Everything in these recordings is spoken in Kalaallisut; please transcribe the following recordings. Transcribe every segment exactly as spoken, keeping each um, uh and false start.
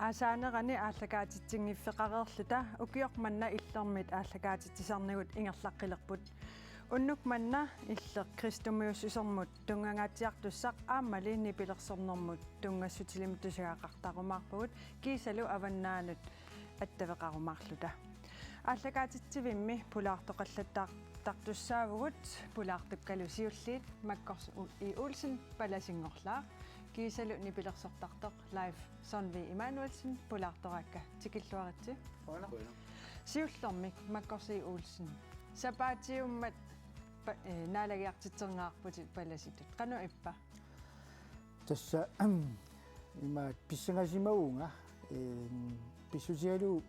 Aasaanerani aallakaatitsinngiffigeqqareerluta ukioq manna Illermit aallakaatitsisarnigut ingerlaqqilerput. Unnuk manna Illeq kristumiussisormut tunngangaatsiartussaq aammali nipilersornermut tunngassutilimut tusagaqartarumaarpagut kiisalu avannaanut attaveqarumaarluta. Aallakaatitsivimmi pulaartoqallattartussaavugut, pulaartukkalu siulliit Makkors U-, I. Olsen palasinngorlaaq kiisalu nipilersortartoq Leif Sundvig Immanuelsen pulaartoraakka, tikilluaritsi. Qujanaq. Siullermik Makkors I. Olsen, sapaatiummat pa-, eh, naalagiartitserneqarputit palasitut. Qanoq ippa? Tassa ima pissangasimavunga, ehm, pissutigalugu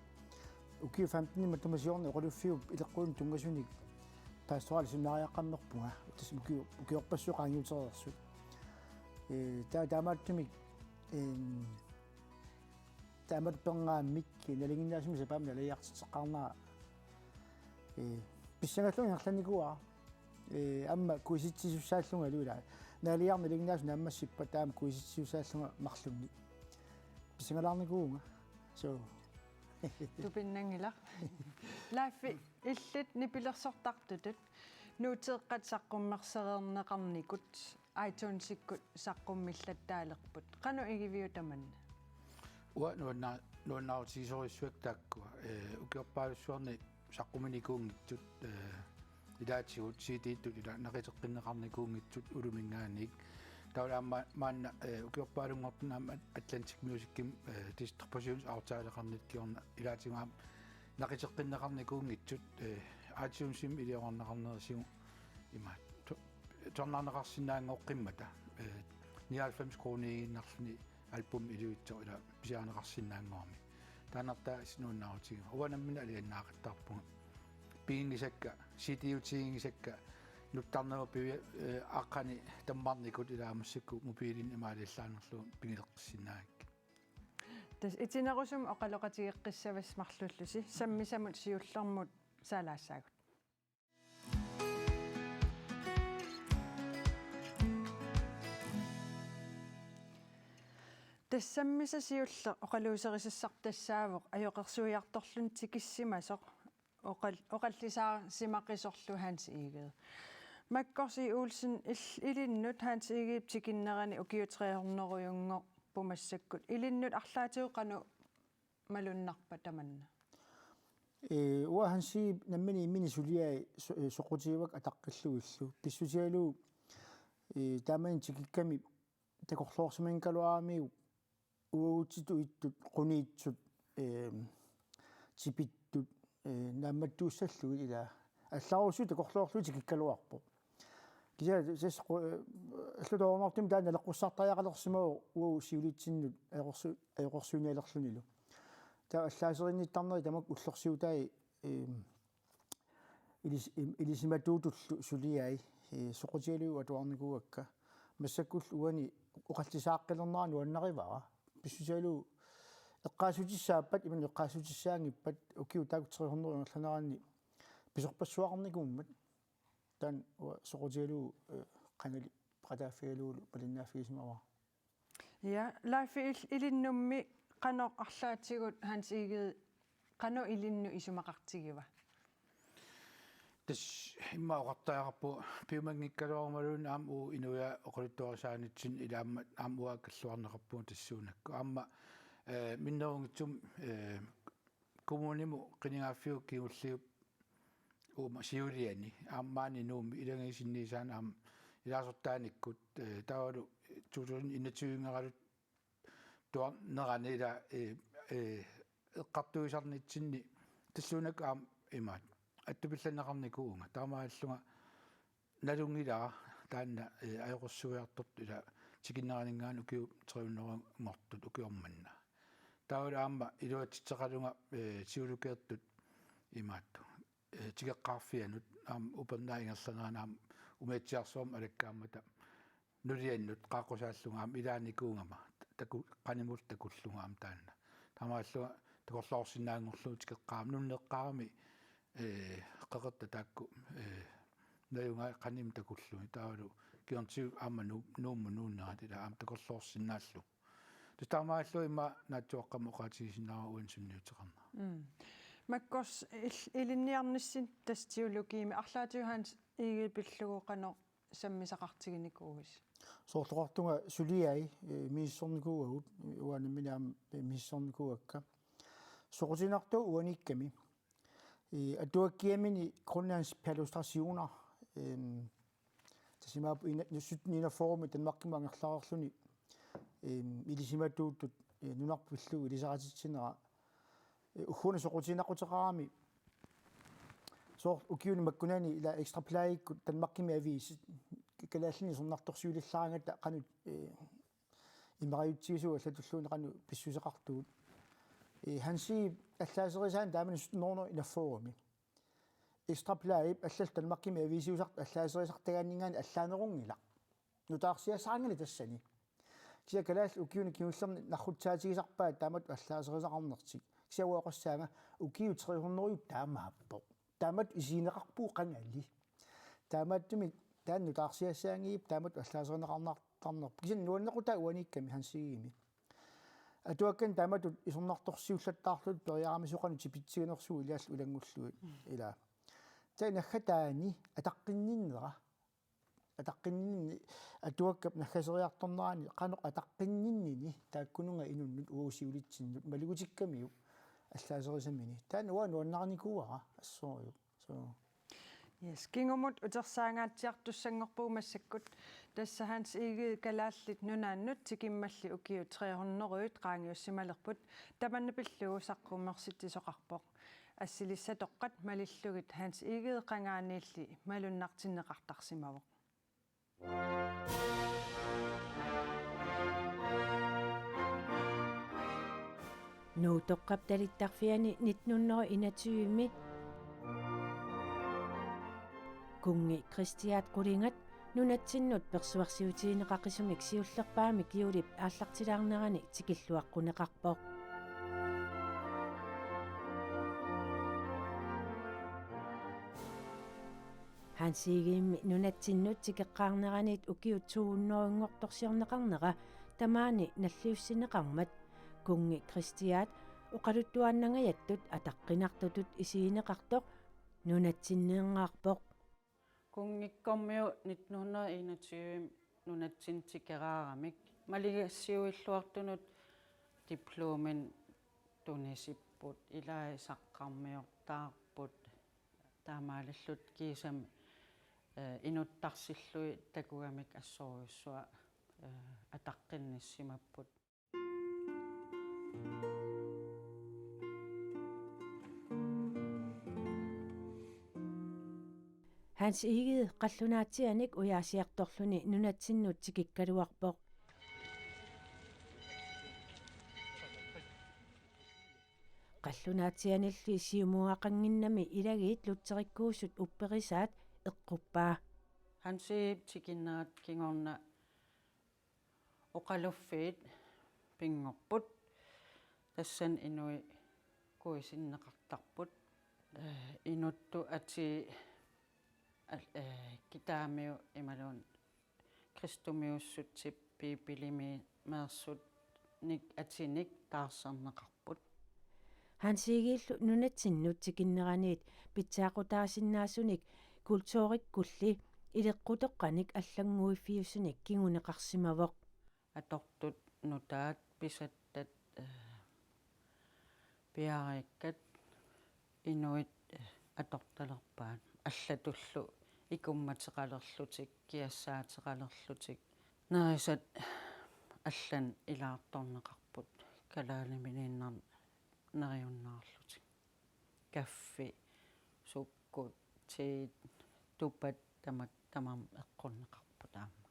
ukiut femten matuma siorna oqaluffiup ileqquunik tunngasunik pastoral seminariaqqammerpunga. Tassa ukiu-, ukiorpassuit qaangiutereersut. Eh, taa-, taamaattumik, ehm, taamatut pernaammik nalinginnaasumik sapaammi naalagiartitseqqaarnera, eh, pissangallugu ingerlannikuuara. Eh, aamma kuisitsisussaallungalu ilaa. Naalagiarneq nalinginnaasumik naammassippat taama kuisitsisussaallunga marlunnik. Pissangalaarnikuuvunga. So. Tupinnanngilaq. Leif, illit nipilersortartutut nuuteeqqat saqqummersereerneqarnikut iTunesikkut saqqummillattaalerput. Qanoq igiviuk tamanna? Uanga nuanna-, nuannaarutigisorujussuakka taakkua. Eh, ukiorpaalussuarni saqqumminikuunngitsut, eh, ilaatigut C D-ttut ila naqiteqqinneqarnikuunngitsut uluminngaanniit. Taavalu aamma maanna, eh, ukiorpaalunngortuni aamma Atlantic Musicimi, eh, distributionsaftaleqarnikkut kingorna ilaatigut aamma naqiteqqinneqarnikuunngitsut, eh, iTunesimi iliorarneqarnerisigut imaattoq. Tornarneqarsinnaanngoqqimmata, eh, nioghalvfems koruuniiginnarluni album ilivitsoq ila pisiarineqarsinnaanngorami. Taannartaa nuannaarutigiga. Uanga nammineq alianaaqattaarpunga. Piginngisakka, C D-utiginngisakka, nuttarnerup pivi-, eh, aqqani tammarnikut ila aamma massakkut mobiilini imaaliallaanerlugu pigileqqissinnaagakkit. Tassa itinerusumik oqaloqatigeqqissavassi marluullusi, sammisamut siullermut saalaassaagut. Tassa sammisaq siulleq oqaluuserisassarput tassaavoq ajoqersuiartorluni tikissimasoq oqal-, oqallisaasimaqisorlu Hans Egede. Makkors I. Olsen, il-, ilinnut Hans Egedep tikinnerani ukiut tre hundrede-junngorput massakkut. Ilinnut arlaatigut qanoq malunnarpa tamanna? Eh, uanga Hans Egedep nammineq imminut suliai so-, eh, soqutigivakka ataqqillugillu. Pissutigalugu, eh, taamani tikikkami takorloorsimanngikkaluaramiuk uagutsitut ittut, quniitsut, eh, tipittut, eh, naammattuussallugit ila. Allarussuit takorloorlugit tikikkaluarpoq. Kisianni ses-, qu-, eh, allatut toornartumik taanna naleqqussartariaqalersimavoq uagut siulitsinnut ajoqersu-, ajoqersuinialerlunilu. Taava allaaserinnittarneri tamakku ullorsiutai, ehm, ilis-, im-, ilisimatuutullu suliai, eh, soqutigalugu atuarnikuuakka. Massakkullu uani oqallisaaqqilerneranut nuannarivara. Pissutigalugu eqqaassutissaappat, imannak eqqaassutissaanngippat, ukiut taakku tre hundrede ingerlaneranni pisorpassuaqarnikuummat. Taanna uanga soqutigalugu, eh, qangali peqataaffigalugulu malinnaaffigisimavara. Ja, Leif, il-, ilinnummi qanoq arlaatigut Hans Egede qanoq ilinnut isumaqartigiva? Tassa immaqa oqartariaqarpugut piumanngikkaluarumaluunniit aamma uagut inuiaat oqaluttuarisaanitsinni ilaa aamma, aamma uanga aallarluarneqarpunga tassuunakkut. Aamma, eh, minnerunngitsumik, eh, kommunimut qinigaaffiup kingulliup uuma siuliani aamma maani Nuummi ilagiisinniisaani aamma ilaasortaanikkut, eh, taavalu to tusind enogtyve-nngeraluarnerani ila, eh, eh, eqqartuisarnitsinni tassuunakkut aamma imaattoq attupillanneqarnikuuvunga. Taamaallunga nalunngilara taanna, eh, ajoqersuiartortut ila tikinneraninngaanniit ukiut tre hundrede-nngortut ukioq manna. Taavalu aamma iluatsitseqalunga, eh, siulikertut imaattoq, eh, tikeqqaarfianut aamma upernaap ingerlanerani aamma umiatsiarsuarmut alakkaammata nuliannut qaaqqusaallunga aamma ilaanikuugama taku-, qanimut takullunga aamma taanna. Taamaallunga takorloorsinnaanngorlugu tikeqqaarama nunneqqaarami, eh, qeqertat taakku, eh, najugai qanimut takullugit taavalu kingornatigut aamma Nuu-, Nuummut nuunnerat ila aamma takorloorsinnaallugu. Taamaallu ima naatsuaqqamik oqaatigisinnaavara uani sunniuteqarnera. Mm. Makku il-, ilinniarnissinni tassa teologiimi arlaatigut Hans Egede pillugu qanoq sammisaqartiginikuuisi? Soorlu oqartunga suliai, eh, misissornikuuagut, uanga nammineq aamma, eh, misissornikuuakka. Soqutiginartuuvoq uaniikkami. Eh, atuakkiamini Grønlands Perlustrationer, ehm, tassa imaappoq ina-, sytten enogfyrre Danmarkimut angerlareerluni, ehm, ilisimatuuttut, eh, nunarput pillugu ilisaqatitsinera. Eh, ugguuna soqutiginaqquteqarami soorlu ukiuni makkunani ila Ekstra Bladetkut Danmarkimi aviisit kalaallinik isornartorsiulillaaraangata qanoq, eh, imerajutsigisut allatulluunniit qanoq pissuseqartugut. Eh, Hans Egedep allaaserisaani taamani sytten hundrede enogfyrre-mi. Ekstra Bladip allallu Danmarkimi aviisiusartut allaaserisartagaanninngaanniit allaanerunngilaq. Nutaarsiassaraanngilaq tassani. Kisianni kalaallit ukiuni kingullerni narrutsaatigisarpaat taamatut allaaserisaqarnertik. Kisianni uanga oqassaanga ukiut tre hundrede taamaappoq. Taamatut isigineqarpugut qangali. Taamaattumik taanna nutaarsiassaanngilaq taamatut allaaserineqartarnerput. Kisianni nuannequtaa uaniikkami Hans Egedemi. Atuakkanik taamatut isornartorsiullattaarlutik periaramisoqanut tipitsiginersugut ilaallu ilanngullugit. Mm. Ilaa. Taava naggataani ataqqinninnera. Ataqqinninni atuakkap naggaseriartornerani qanoq ataqqinninnini taakkununnga inunnut uagut siulitsinnut malugutikkamiuk allaaserisamini. Taanna uanga nuannarinikuuara assorujussuaq. So. Yes, kingumut utersaangaatsiartussanngorpugut massakkut. Tassa Hans Egede Kalaallit Nunaannut tikimmalli ukiut tre hundrede qaangiussimalerput tamanna pillugu saqqummersitsisoqarpoq. Assilissatoqqat malillugit Hans Egede qangaaniilli malunnartinneqartarsimavoq. Nuuttoqqap talittarfiani nitten hundrede enogtyve-mi kunngi Kristiaat qulingat nunatsinnut persuarsiutigineqaqisumik siullerpaamik juulip aallartilaarnerani tikilluaqquneqarpoq. Hans Egedemmi nunatsinnut tikeqqaarneraniit ukiut to hundredenngortorsiorneqarnera tamaani nalliussinneqarmat kunngi Kristiaat oqaluttuaannangajattut ataqqinartutut isigineqartoq nunatsinniingaarpoq. Kunngikkormiut nitten hundrede enogtyve nunatsinni tikeraaramik maligassiuilluartunut diplominik tunisipput, ilai saqqarmiortaarput, taamaalillutik kiisami, eh, inuttarsillutik takugamik assorujussuaq, eh, ataqqinnissimapput. Hans Egede qallunaatsianik ujaasiartorluni nunatsinnut tikikkaluarpoq. Qallunaatsianilli siumuaqannginnami ilagiit lutherikkuusut upperisaat eqquppaa. Hans Egedep tikinnerat kingorna oqaluffiit pinngorput. Tassani inuit kuisinneqartarput. Eh, inuttut atii al-, eh, kitaamiut imaluunniit kristumiussutsip Biibilimiimeersunik atinik taarserneqarput. Hans Egedelu nunatsinnut tikinneraniit pitsaaqutaasinnaasunik kulturikkulli ileqqutoqqanik allannguiffiusunik kinguneqarsimavoq. Atortut nutaat pisattat, eh, piareerikkat inuit, eh, atortalerpaat allatullu ikummateqalerlutik, kiassaateqalerlutik. Nerisat allanut ilaartorneqarput kalaaliminiinnarnik neriunnaarlutik. Kaffi, sukkut, teet, tupat tamakku tamarmik eqqunneqarput aamma.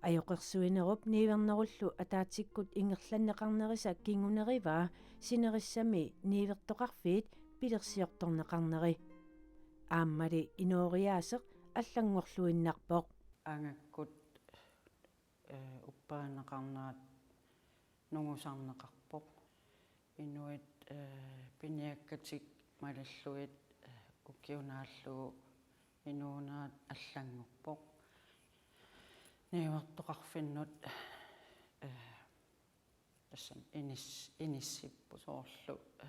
Ajoqersuinerup niuernerullu ataatsikkut ingerlanneqarnerisa kingunerivaa sinerissami niuertoqarfiit pilersiortorneqarneri. Aammali inooriaaseq allanngorluinnarpoq. Angakkut, eh, upperineqarnerat nungusarneqarpoq. Inuit, eh, piniakkatik malillugit, eh, ukiut naallugu inuunerat allanngorpoq. Niuertoqarfinnut, eh, Tassami inis-, inissipput soorlu, eh,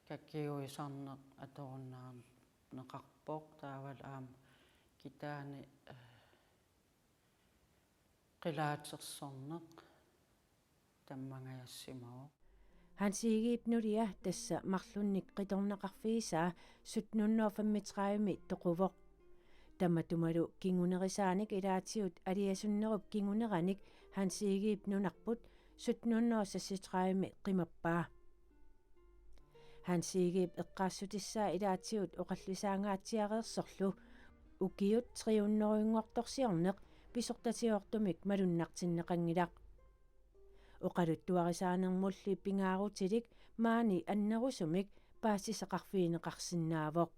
kakiuisarneq atorunnaarneqarpoq taavalu aamma kitaani, eh, qilaatersorneq tammangajassimavoq. Hans Egedep nulia tassa marlunnik qitornaqarfigisaa sytten hundrede og femogtredive toquvoq. Tamatumalu kingunerisaanik ilaatigut aliasunnerup kinguneranik Hans Egedep nunarput sytten hundrede og seksogtredive qimappaa. Hans Egedep eqqaassutissaa ilaatigut oqallisaangaatsiareersorlu ukiut tre hundredenngortorsiorneq pisortatigoortumik malunnartinneqanngilaq. Oqaluttuarisaanermulli pingaarutilik maani annerusumik paasisaqarfigineqarsinnaavoq.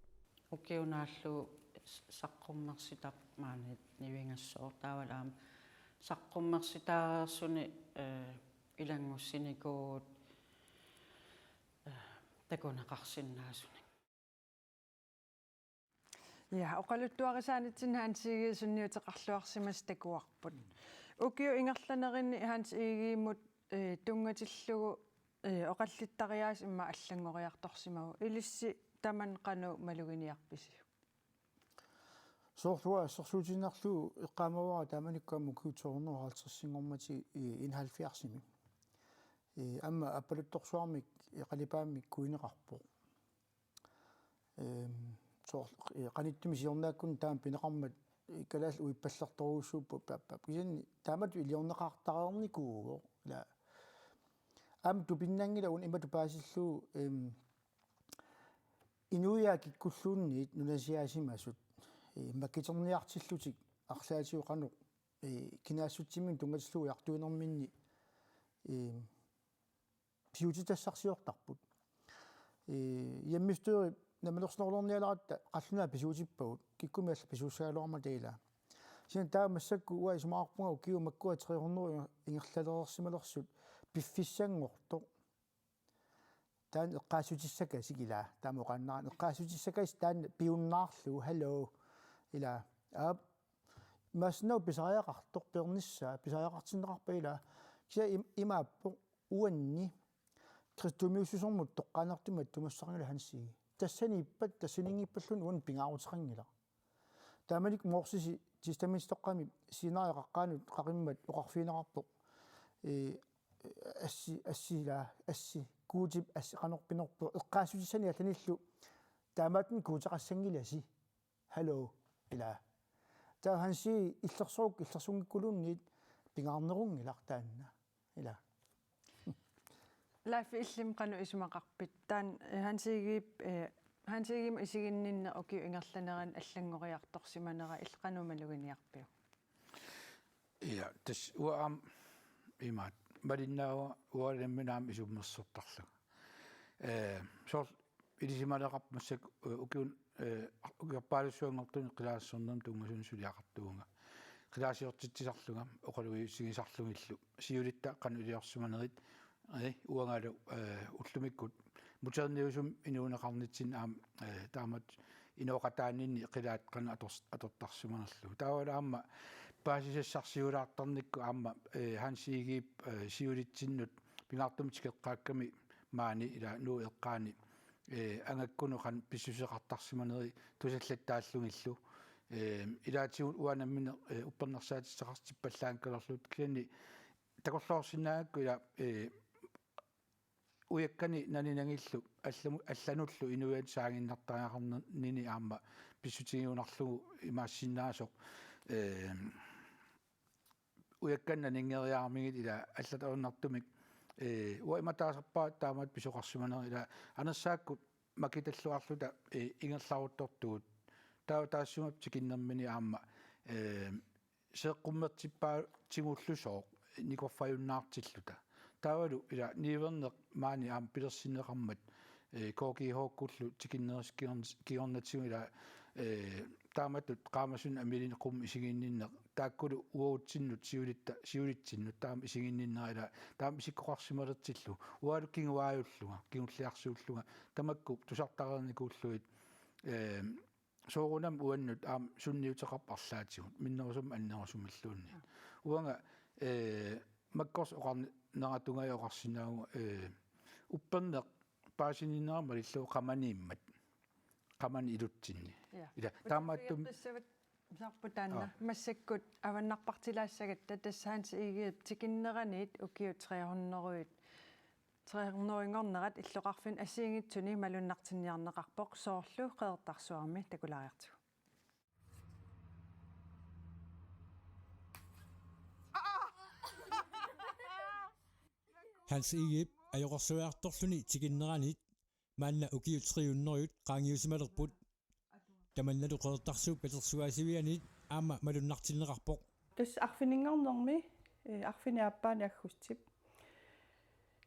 Ukiunaallu s-, saqqummersitarpoq maani nivingassooq taavalu aamma saqqummersitaareersuni, eh, ilanngussinikuuvugut, eh, takuneqarsinnaasunik. Ja, oqaluttuarisaanitsinni Hans Egede sunniuteqarluarsimasut takuarput. Ukiut ingerlanerini Hans Egedemut, eh, tunngatillugu, eh, oqallittariaaseq immaqa allanngoriartorsimavoq. Ilissi tamanna qanoq maluginiarpisiuk? Soorlu uanga assersuutigiinnarlugu eqqaamavara taamanikkut aamma ukiut to hundrede og halvtredsinngormatigut, eh, enoghalvfjerdsimi. Eh, aamma Appaluttorsuarmik, eh, qalipaammik kuineqarpoq. Ehm, soorlu, eh, qanittumi siornaakkunni taama pineqarmat, eh, kalaallit uippallertorujussuupput, paappaap. Kisianni taamatut iliorneqartareernikuuvoq, ila. Aamma tupinnanngilaq una imatut paasillugu, ehm, inuiaat kikkulluunniit nunasiaasimasut, eh, makiterniartillutik arlaatigut qanoq, eh, kinaassutsimminnik tunngatillugu ujartuinerminni, eh, pissutitassarsiortarput. Eh, hjemmestyret namminersornerulornialeratta qallunaat pisuutippagut, kikkummik allat pisuussagaluarmata, ila. Kisianni taava massakkut uanga isumaqarpunga ukiut makkua tre hundrede ingerlalereersimalersut piffissanngortoq. Taanna eqqaassutissakasik, ila, taama oqaannarani, eqqaassutissakasik taanna piunnaarlugu, hallo, ila. Aap, imaassinnaavoq pisariaqartoq, peernissaa, pisariaqartinneqarpat, ila. Kisianni im-, imaappoq uanni kristumiussusermut toqqaannartumik attuumassuteqanngilaq Hans Egede. Tassaniippat, tassaniinngippalluunniit uannut pingaaruteqanngilaq. Taamanikkut Morsesi Testamentitoqqami Sinai qaqqaanut qaqimmat oqarfigineqarpoq. Eh, assi, assi, ila, assi, Guutip assi qanorpinerpoq. Eqqaassutissanik allanillu taamaattumik guuteqassanngilasi. Hallo, ila. Taava Hansi illersorukkit illersunngikkuluunniit pingaarnerunngilaq taanna. Ila. Leif, illimmi qanoq isumaqarpit? Taanna, eh, Hans Egedep, eh, Hans Egedemut isiginninneq ukiut ingerlanerini allanngoriartorsimanera illit qanoq maluginiarpiuk? Ja, tassa uanga aamma imaattoq malinnaavunga uanga nammineq aamma isummersortarlunga. Eh, soorlu ilisimaneqarpoq massakkut, eh, ukiun-, eh, ukiorpaalussuanngortuni qilaasersornermut tunngasuni suliaqartuuvunga. Qilaasiortitsisarlunga oqalugiussigisarlugillu. Siulitta qanoq iliorsimanerit, eh, uangalu, eh, ullumikkut moderniusumik inuuneqarnitsinni aamma, eh, taamatut inooqataaninni qilaat qanoq ators-, atortarsimanerlugu. Taavalu aamma paasisassarsiulaartarnikkut aamma, eh, Hans Egedep, eh, siulitsinnut pingaartumik tikeqqaakkami maani ila Nuup eqqaani, eh, angakkunut qanoq pissuseqartarsimaneri tusallattaallugillu. Eh, ilaatigut uanga nammineq, eh, uppernarsaatissaqartippallaanngikkaluarluta kisianni takorloorsinnaagakku ila, eh, ujakkani naninagillu allamu-, allanullu inuiattut saaginnartariaqarnini aamma pissutigiunnarlugu imaassinnaasoq, eh, ujakkani naninngeriaramigit ila allatut ajornartumik, eh, uanga ima taasarpara taamatut pisoqarsimanera ila anersaakkut makitalluarluta, eh, ingerlaruttortugut. Taava taassuma tikinnermini aamma, eh, seeqqummertippaatigullusooq nikorfajunnaartilluta. Taavalu ila niuerneq maani aamma pilersinneqarmat, eh, K G H-kkullu tikinnerisa kingorn-, kingornatigut ila, eh, taamatut qaamasunik amilineq qummut isiginninneq taakkulu uagutsinnut siulitta-, siulitsinnut taama isiginninnera ila taama isikkoqarsimalertillugu uangalu kinguaajullunga, kingulliarsuullunga tamakku tusartareernikuullugit, eh, soorunami uannut aamma sunniuteqarpoq arlaatigut minnerusumik annerusumilluunniit. Uanga, eh, Makkorsap oqarni-, neratungajoqarsinnaavunga, eh, upperneq paasininnerama malillugu qamaniimmat. Qamani ilutsinni. Ja. Ila, taamaattumik uterfigeqqissavarput taanna. Aa. Massakkut avannarpartilaassagatta tassa Hans Egedep tikinneraniit ukiut tre hundrede, tre hundredenngornerat illoqarfinni assigiinngitsuni malunnartinniarneqarpoq soorlu Qeqertarsuarmi takulaariartigu. Hans Egedep ajoqersuiartorluni tikinneraniit maanna ukiut tre hundrede qaangiusimalerput. Tamannalu Qeqertarsuup Katersugaasivianiit aamma malunnartinneqarpoq. Tassa arfininngornermi, eh, arfineq-aappaani aggustip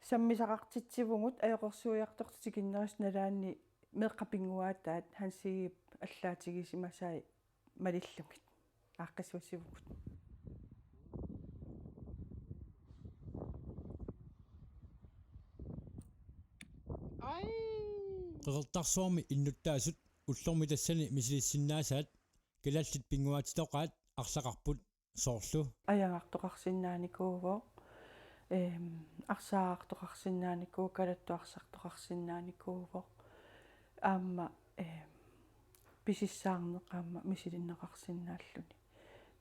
sammisaqartitsivugut ajoqersuiartortut tikinnerisa nalaanni meeqqat pinnguaataat Hans Egedep allaatigisimasai malillugit aaqqissuussivugut. Qeqertarsuarmi innuttaasut ullormi tassani misilissinnaasaat kalaallit pinnguaatitoqaat arlaqarput soorlu. Ajagartoqarsinnaanikuuvoq, ehm, arsaarartoqarsinnaanikuuvoq, kalattuarsartoqarsinnaanikuuvoq. Aamma, ehm, pisissaarneq aamma misilinneqarsinnaalluni.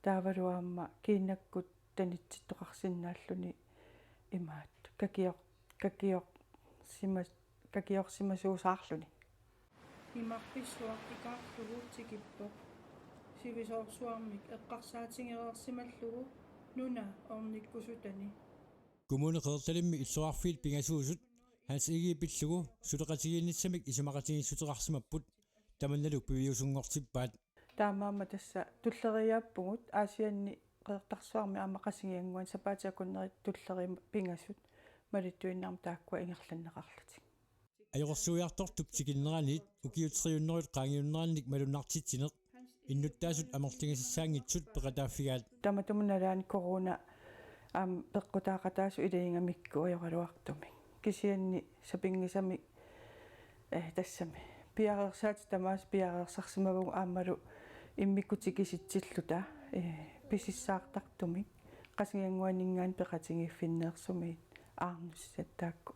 Taavalu aamma kiinakkut tanitsittoqarsinnaalluni imaat. Kakior-, kakiorsimas-, kakiorsimasuusaarluni. Imarpissuaq ikaarlugu tikippoq. Sivisoorsuarmik eqqarsaatigereersimallugu nuna ornikkusutani. Kommune Qeqertalimmi illoqarfiit pingasuusut Hans Egede pillugu suleqatigiinnissamik isumaqatigiissuteqarsimapput tamannalu piviusunngortippaat. Taamaammat tassa tulleriiaappugut Aasianni Qeqertarsuarmi aamma Qasigiannguani sapaatip akunneri tulleriiaat pingasut malittuinnarmik taakkua ingerlanneqarlutik. Ajoqersuiartortup tikinneraniit ukiut tre hundrede qaangiunnerannik malunnartitsineq innuttaasut amerligisassaanngitsut peqataaffigaat. Tamatuma nalaani corona aamma peqqutaaqataasoq ilagigamikku ajoraluartumik. Kisianni sapinngisamik, eh, tassami piareersaatit tamaasa piareersarsimavugut aammalu immikkut tikisitsilluta, eh, pisissaartartumik Qasigiannguaninngaanniit peqatigiiffinneersumiit aarnussat taakku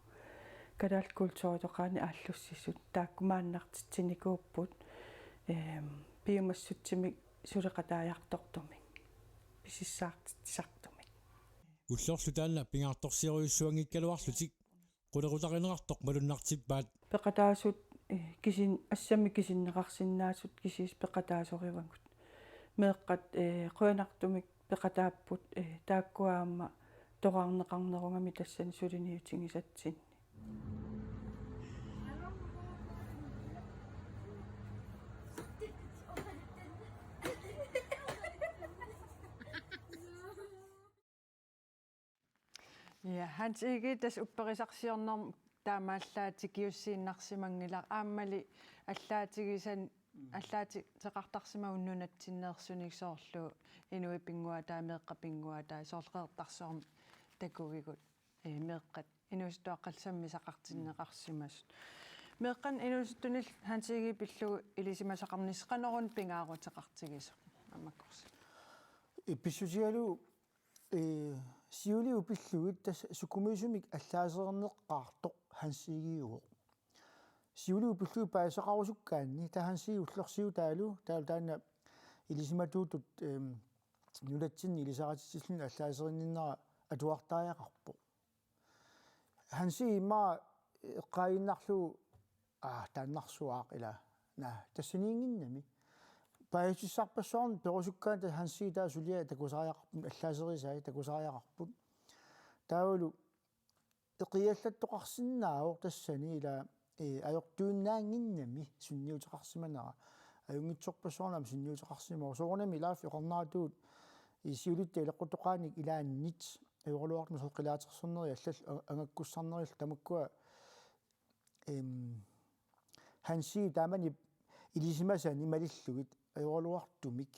kalaallit kulturitoqaanni aallussisut taakku maannartitsinikuupput, ehm, piumassutsimik suleqataajartortumik pisissaartitsisartumik. Ullorlu taanna pingaartorsiorujussuanngikkaluarlutik qulequtarineqartoq malunnartippaat. Peqataasut, eh, kisin-, assammik kisinneqarsinnaasut kisiisa peqataasorivagut. Meeqqat, eh, qujanartumik peqataapput, eh, taakkua aamma toraarneqarnerugami tassani suliniutigisatsinni. Ja, Hans Egede, tassa upperisarsiornermut taamaallaat tikiussiinnarsimanngilaq, aammali allaatigisan-, mm, allaatiteqartarsimagut nunatsinneersunik soorlu inuit pinnguaataat, meeqqat pinnguaataat, soorlu Qeqertarsuarmi takugigut, eh, meeqqat inuusuttuaqqallu sammisaqartinneqarsimasut. Meeqqanut inuusuttunillu Hans Egede pillugu ilisimasaqarnissaq qanoruna pingaaruteqartigisoq, ammakkorsi? Pissutigalugu, eh, siuliani pillugit tassa sukumiisumik allaaserinneqqaartoq Hans Egedeuvoq. Siuliani pillugit paasisaqarusukkaanni taava Hans Egede ullorsiutaalu taavalu taanna ilisimatuutut, ehm, nunatsinni ilisariaqartitsilluni allaaserinninnera atuartariaqarpoq. Hans Egede immaqa eqqaaginnarlugu, aa, taannarsuaq ila. Naa, tassaniinnginnami. Paasissutissarpassuarnik perusukkaanni tassa Hans Egede taava suliai takusariaqarput, allaaserisaat takusariaqarput. Taavalu eqiallattoqarsinnaavoq tassani ila, eh, ajortuinnaannginnami sunniuteqarsimanera. Ajunngitsorpassuarnik aamma sunniuteqarsimavoq. Soorunami ilaaffiup oqarneratuut, eh, siulitta ileqqutoqaanik ilaannit ajoraluartumik soqilaatersorneri allallu a-, angakkussarnerillu tamakkua, em, Hansi taamani ilisimasani malillugit ajoraluartumik.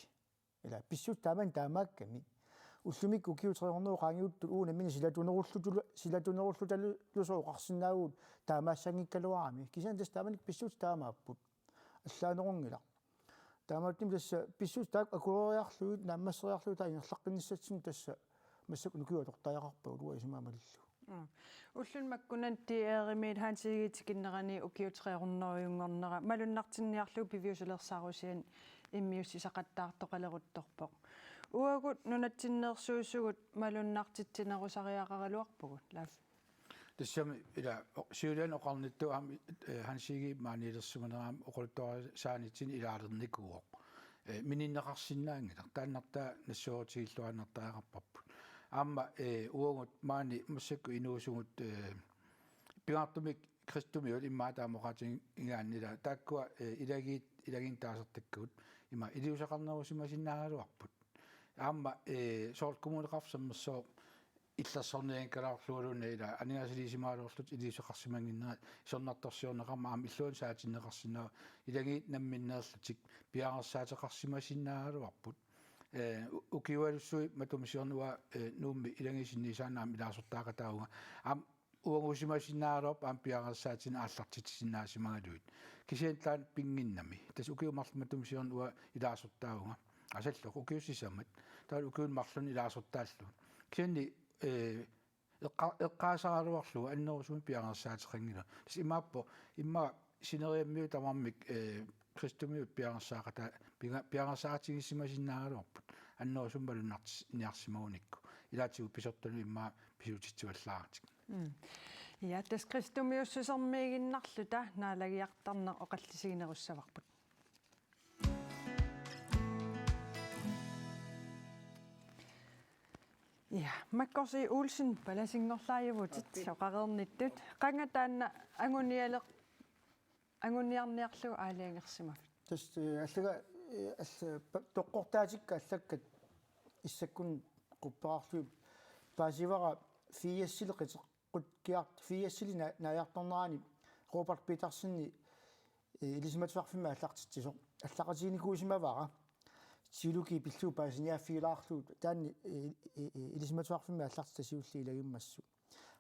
Ila pissutsit taamani taamaakkami. Ullumikkut ukiut tre hundrede qaangiuttut uagut nammineq silatunerullutalu-, silatunerullutalu-, -lusoq oqarsinnaavugut taamaassanngikkaluarami. Kisianni tassa taamanikkut pissutsit taamaapput. Allaanerunngilaq. Taamaattumik tassa pissutsit taakku akueriarlugit, naammasseriarlugit taava ingerlaqqinnissatsinnut tassa massakkut ukiut atortariaqarpagut uanga isumaga malillugu. Ulluni makkunani D R-imi Hans Egedep tikinnerani ukiut tre hundrede-unngornera malunnartinniarlugu piviusulersaarusianut immiussisaqattaartoqaleruttorpoq. Uagut nunatsinneersuusugut malunnartitsinerusariaqaraluarpugut, Leif. Tassami ila siuliani oqarnittut aamma, eh, Hans Egedep maaniilersimanera aamma oqaluttuarisaanermini ilaalernikuuvoq. Eh, mininneqarsinnaanngilaq. Taannartaa nassuerutigilluinnartariaqarparput. Aamma, eh, uagut maani massakkut inuusugut, eh, pingaartumik kristumiut immaqa taama oqaatigigaanni ila taakkua, eh, ilagiit, ilagiinnut taasartakkagut ima iliuuseqarnerusimasinnaagaluarput. Aamma, eh, soorlu Kommuneqarfik Sermersooq illersornianngikkaluarlugu ila aningaasaliisimagaluarlutik iliuuseqarsimannginnerat isornartorsiorneqarmat aamma illuanut saatinneqarsinnaavoq, ilagiit namminneerlutik piareersaateqarsimasinnaagaluarput. Eh, u-, ukiualussuit matuma siorna uanga, eh, Nuummi ilagiit sinniisaannut aamma ilaasortaaqataavunga. Aamma uaguusimasinnaagaluarpoq aamma piareersaatinik aallartitsisinnaasimagaluit. Kisianni taanna pinnginnami. Tassa ukiut marluk matuma siorna uanga ilaasortaavunga. Asalloq ukiut sisamat. Taavalu ukiuni marlunni ilaasortaallugu. Kisianni, eh, eqqa-, eqqaasaraluarlugu annerusumik piareersaateqanngilaq. Tassa imaappoq, immaqa sineriammiut tamarmik, eh, kristumiut piareersaaqata-, pinga-, piareersaaqatigiissimasinnaagaluarput. Annerusumik malunnartinniarsimagunikku. Ilaatigut pisortanut immaqa pisutitsivallaaratik. Mm. Ja, tassa kristumiussusermiiginnarluta naalagiartarneq oqallisiginerussavarput. Ja, Makkorsi Olsen, palasinngorlaajuvutit. Aappi. Oqareernittut. Qanga taanna angunialeq-, anguniarniarlugu aalajangersimavit? Tassa, eh, allaga, eh, alla-, pa-, toqqortaatikka allakkat issakkunni qupperarlugit paasivara firsilik qiteqqut kiart firsilik na-, naajartornerani Robert Petersenip, eh, Ilisimatusarfimmi aallartitsisoq allaqatiginikuusimavara. Teologi pillugu paasiniaaffigilaarlugu taanna, eh, eh, eh, Ilisimatusarfimmi aallartitaq siulliit ilagimmassuk.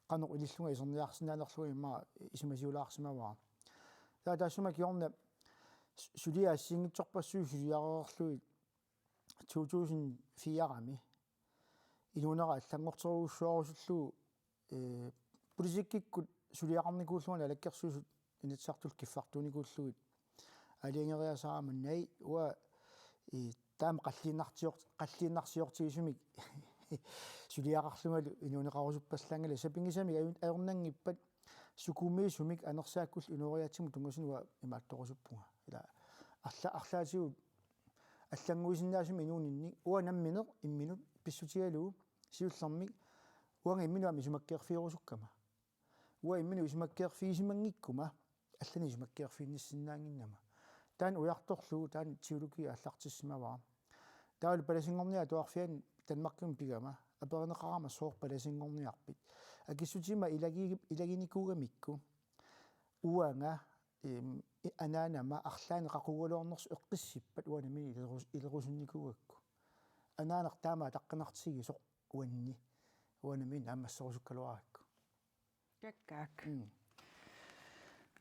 Qanoq ilillunga iserniarsinnaanerlunga immaqa isumasiulaarsimavara. Taava taassuma kingorna su-, suliaq assigiinngitsorpassuit suliareerlugit to tusind fire-mi inuunera allanngorterujussuarusullugu, eh, politikkikkut suliaqarnikuullunga Naalakkersuisut Inatsisartullu kiffartuunikuullugit aalajangeriasaarama, uanga, eh, taama qalliinnartior-, qalliinnarsiortigisumik suliaqarlungalu inuuneqarusuppallaanngilaq, sapinngisamik aju-, ajornanngippat sukumiisumik anersaakkullu inooriaatsimut tunngasunut uanga imaattorusuppunga. Ila arla-, arlaatigut allannguisinnaasumik inuuninni uanga nammineq imminut pissutigalugu siullermik uanga imminut aamma isumakkeerfigerusukkama. Uanga imminut isumakkeerfigisimanngikkuma, allanik isumakkeerfiginnissinnaannginnama. Taanna ujartorlugu, taanna teologi aallartissimavara. Taavalu palasinngorniaq atuarfianni Danmarkimut pigama, aperineqarama sooq palasinngorniarpit. Akissutima ilagi-, ilaginikuugamikku. Uanga, em, i-, anaanama arlaannik qaqugugaluarnersut eqqissippat uanga nammineq ilerus-, ilerusunnikuugakku. Anaanaq taama ataqqinartigisoq uanni. Uanga nammineq naammasserusukkaluarakku. Kakkaak. Mm.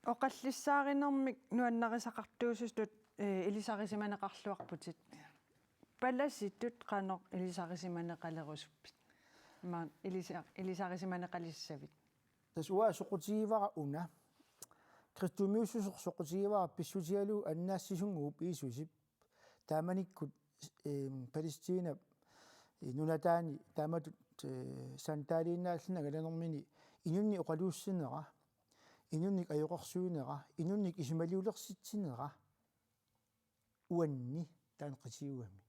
Oqallissaarinermik nuannarisaqartuusutut, eh, ilisarisimaneqarluarputit. Palasitut qanoq ilisarisimaneqalerusuppit? Ima ilisa-, ilisarisimaneqalissavit? Tassa uanga soqutigivara una. Kristumiussuseq soqutigivara pissutigalugu annaassisunnguup Jiisusip taamanikkut, eem, Palæstina, eh, nunataani taamatut, eh, santaaliinnaalluni angalanermini inunnik oqaluussinera, inunnik ajoqersuinera, inunnik isumaliulersitsinera uanni taanna qitiugami.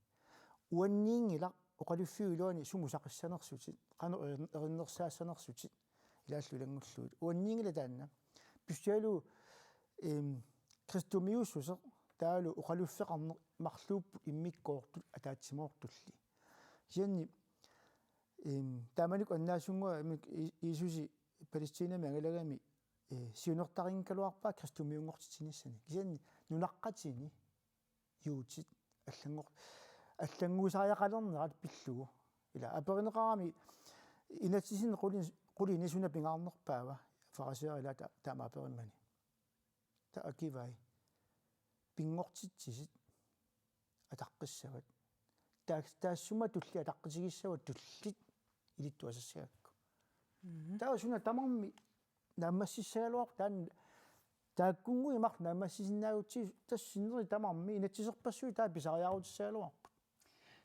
Uanniinngilaq oqaluffiup iluani sumut saqissanersutit, qanoq erin-, erinnersaassanersutit ilaallu ilanngullugit. Uanniinngilaq taanna. Pissutigalugu, eem, kristumiussuseq taavalu oqaluffeqarneq marluupput immikkoortut ataatsimoortulli. Kisianni, eem, taamanikkut annaassunnguamik I-, Jiisusi Palæstinami angalagami, eh, siunertarinngikkaluarpaa kristumiunngortitsinissani. Kisianni nunaqqatini juutit allanngor-, allannguisariaqalernerat pillugu. Ila aperineqarami inatsisini qulin-, qulini suna pingaarnerpaava, fariseerit ila ta-, taama aperimmani. Taava akivai: Pinngortitsisit ataqqissavat. Taak-, taassuma tulliit ataqqitigissavatit, tulliit ilittuasassagakku. Taava suna tamarmi naammassissagaluarpoq taanna, taakkunnguit marluk naammassisinnaagutsigu, tassa sinneri tamarmi inatsiserpassuit taava pisariaqarutissagaluarput.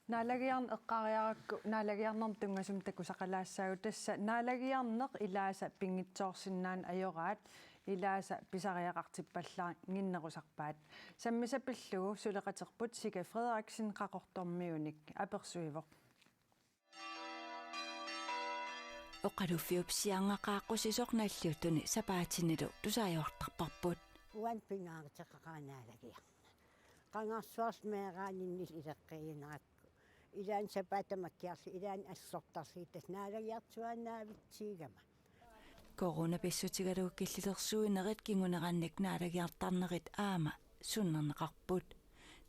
Naalagiarneq eqqaariarakku naalagiarnermut tunngasumik takusaqalaassaagut, tassa naalagiarneq ilaasa pinngitsoorsinnaaneq ajoraat, ilaasa pisariaqartippallaannginnerusarpaat. Sammisat pillugu suleqaterput Sika Frederiksen Qaqortormiunik apersuivoq. Oqaluffiup sianersoq qaaqqusisoq nalliuttuni sapaatinilu tusaajuartarparput. Uani pingaaruteqaqaaq naalagiarneq. Qangarsuarli meeraaninnillu ileqqiinerakku. Ilaanni sapaatip tamakkiarlugu, ilaanni allortarlugit tassa naalagiartuaannaavitsigama. Corona pissutigalugu killilersuinerit kingunerannik naalagiartarnerit aamma sunnerneqarput.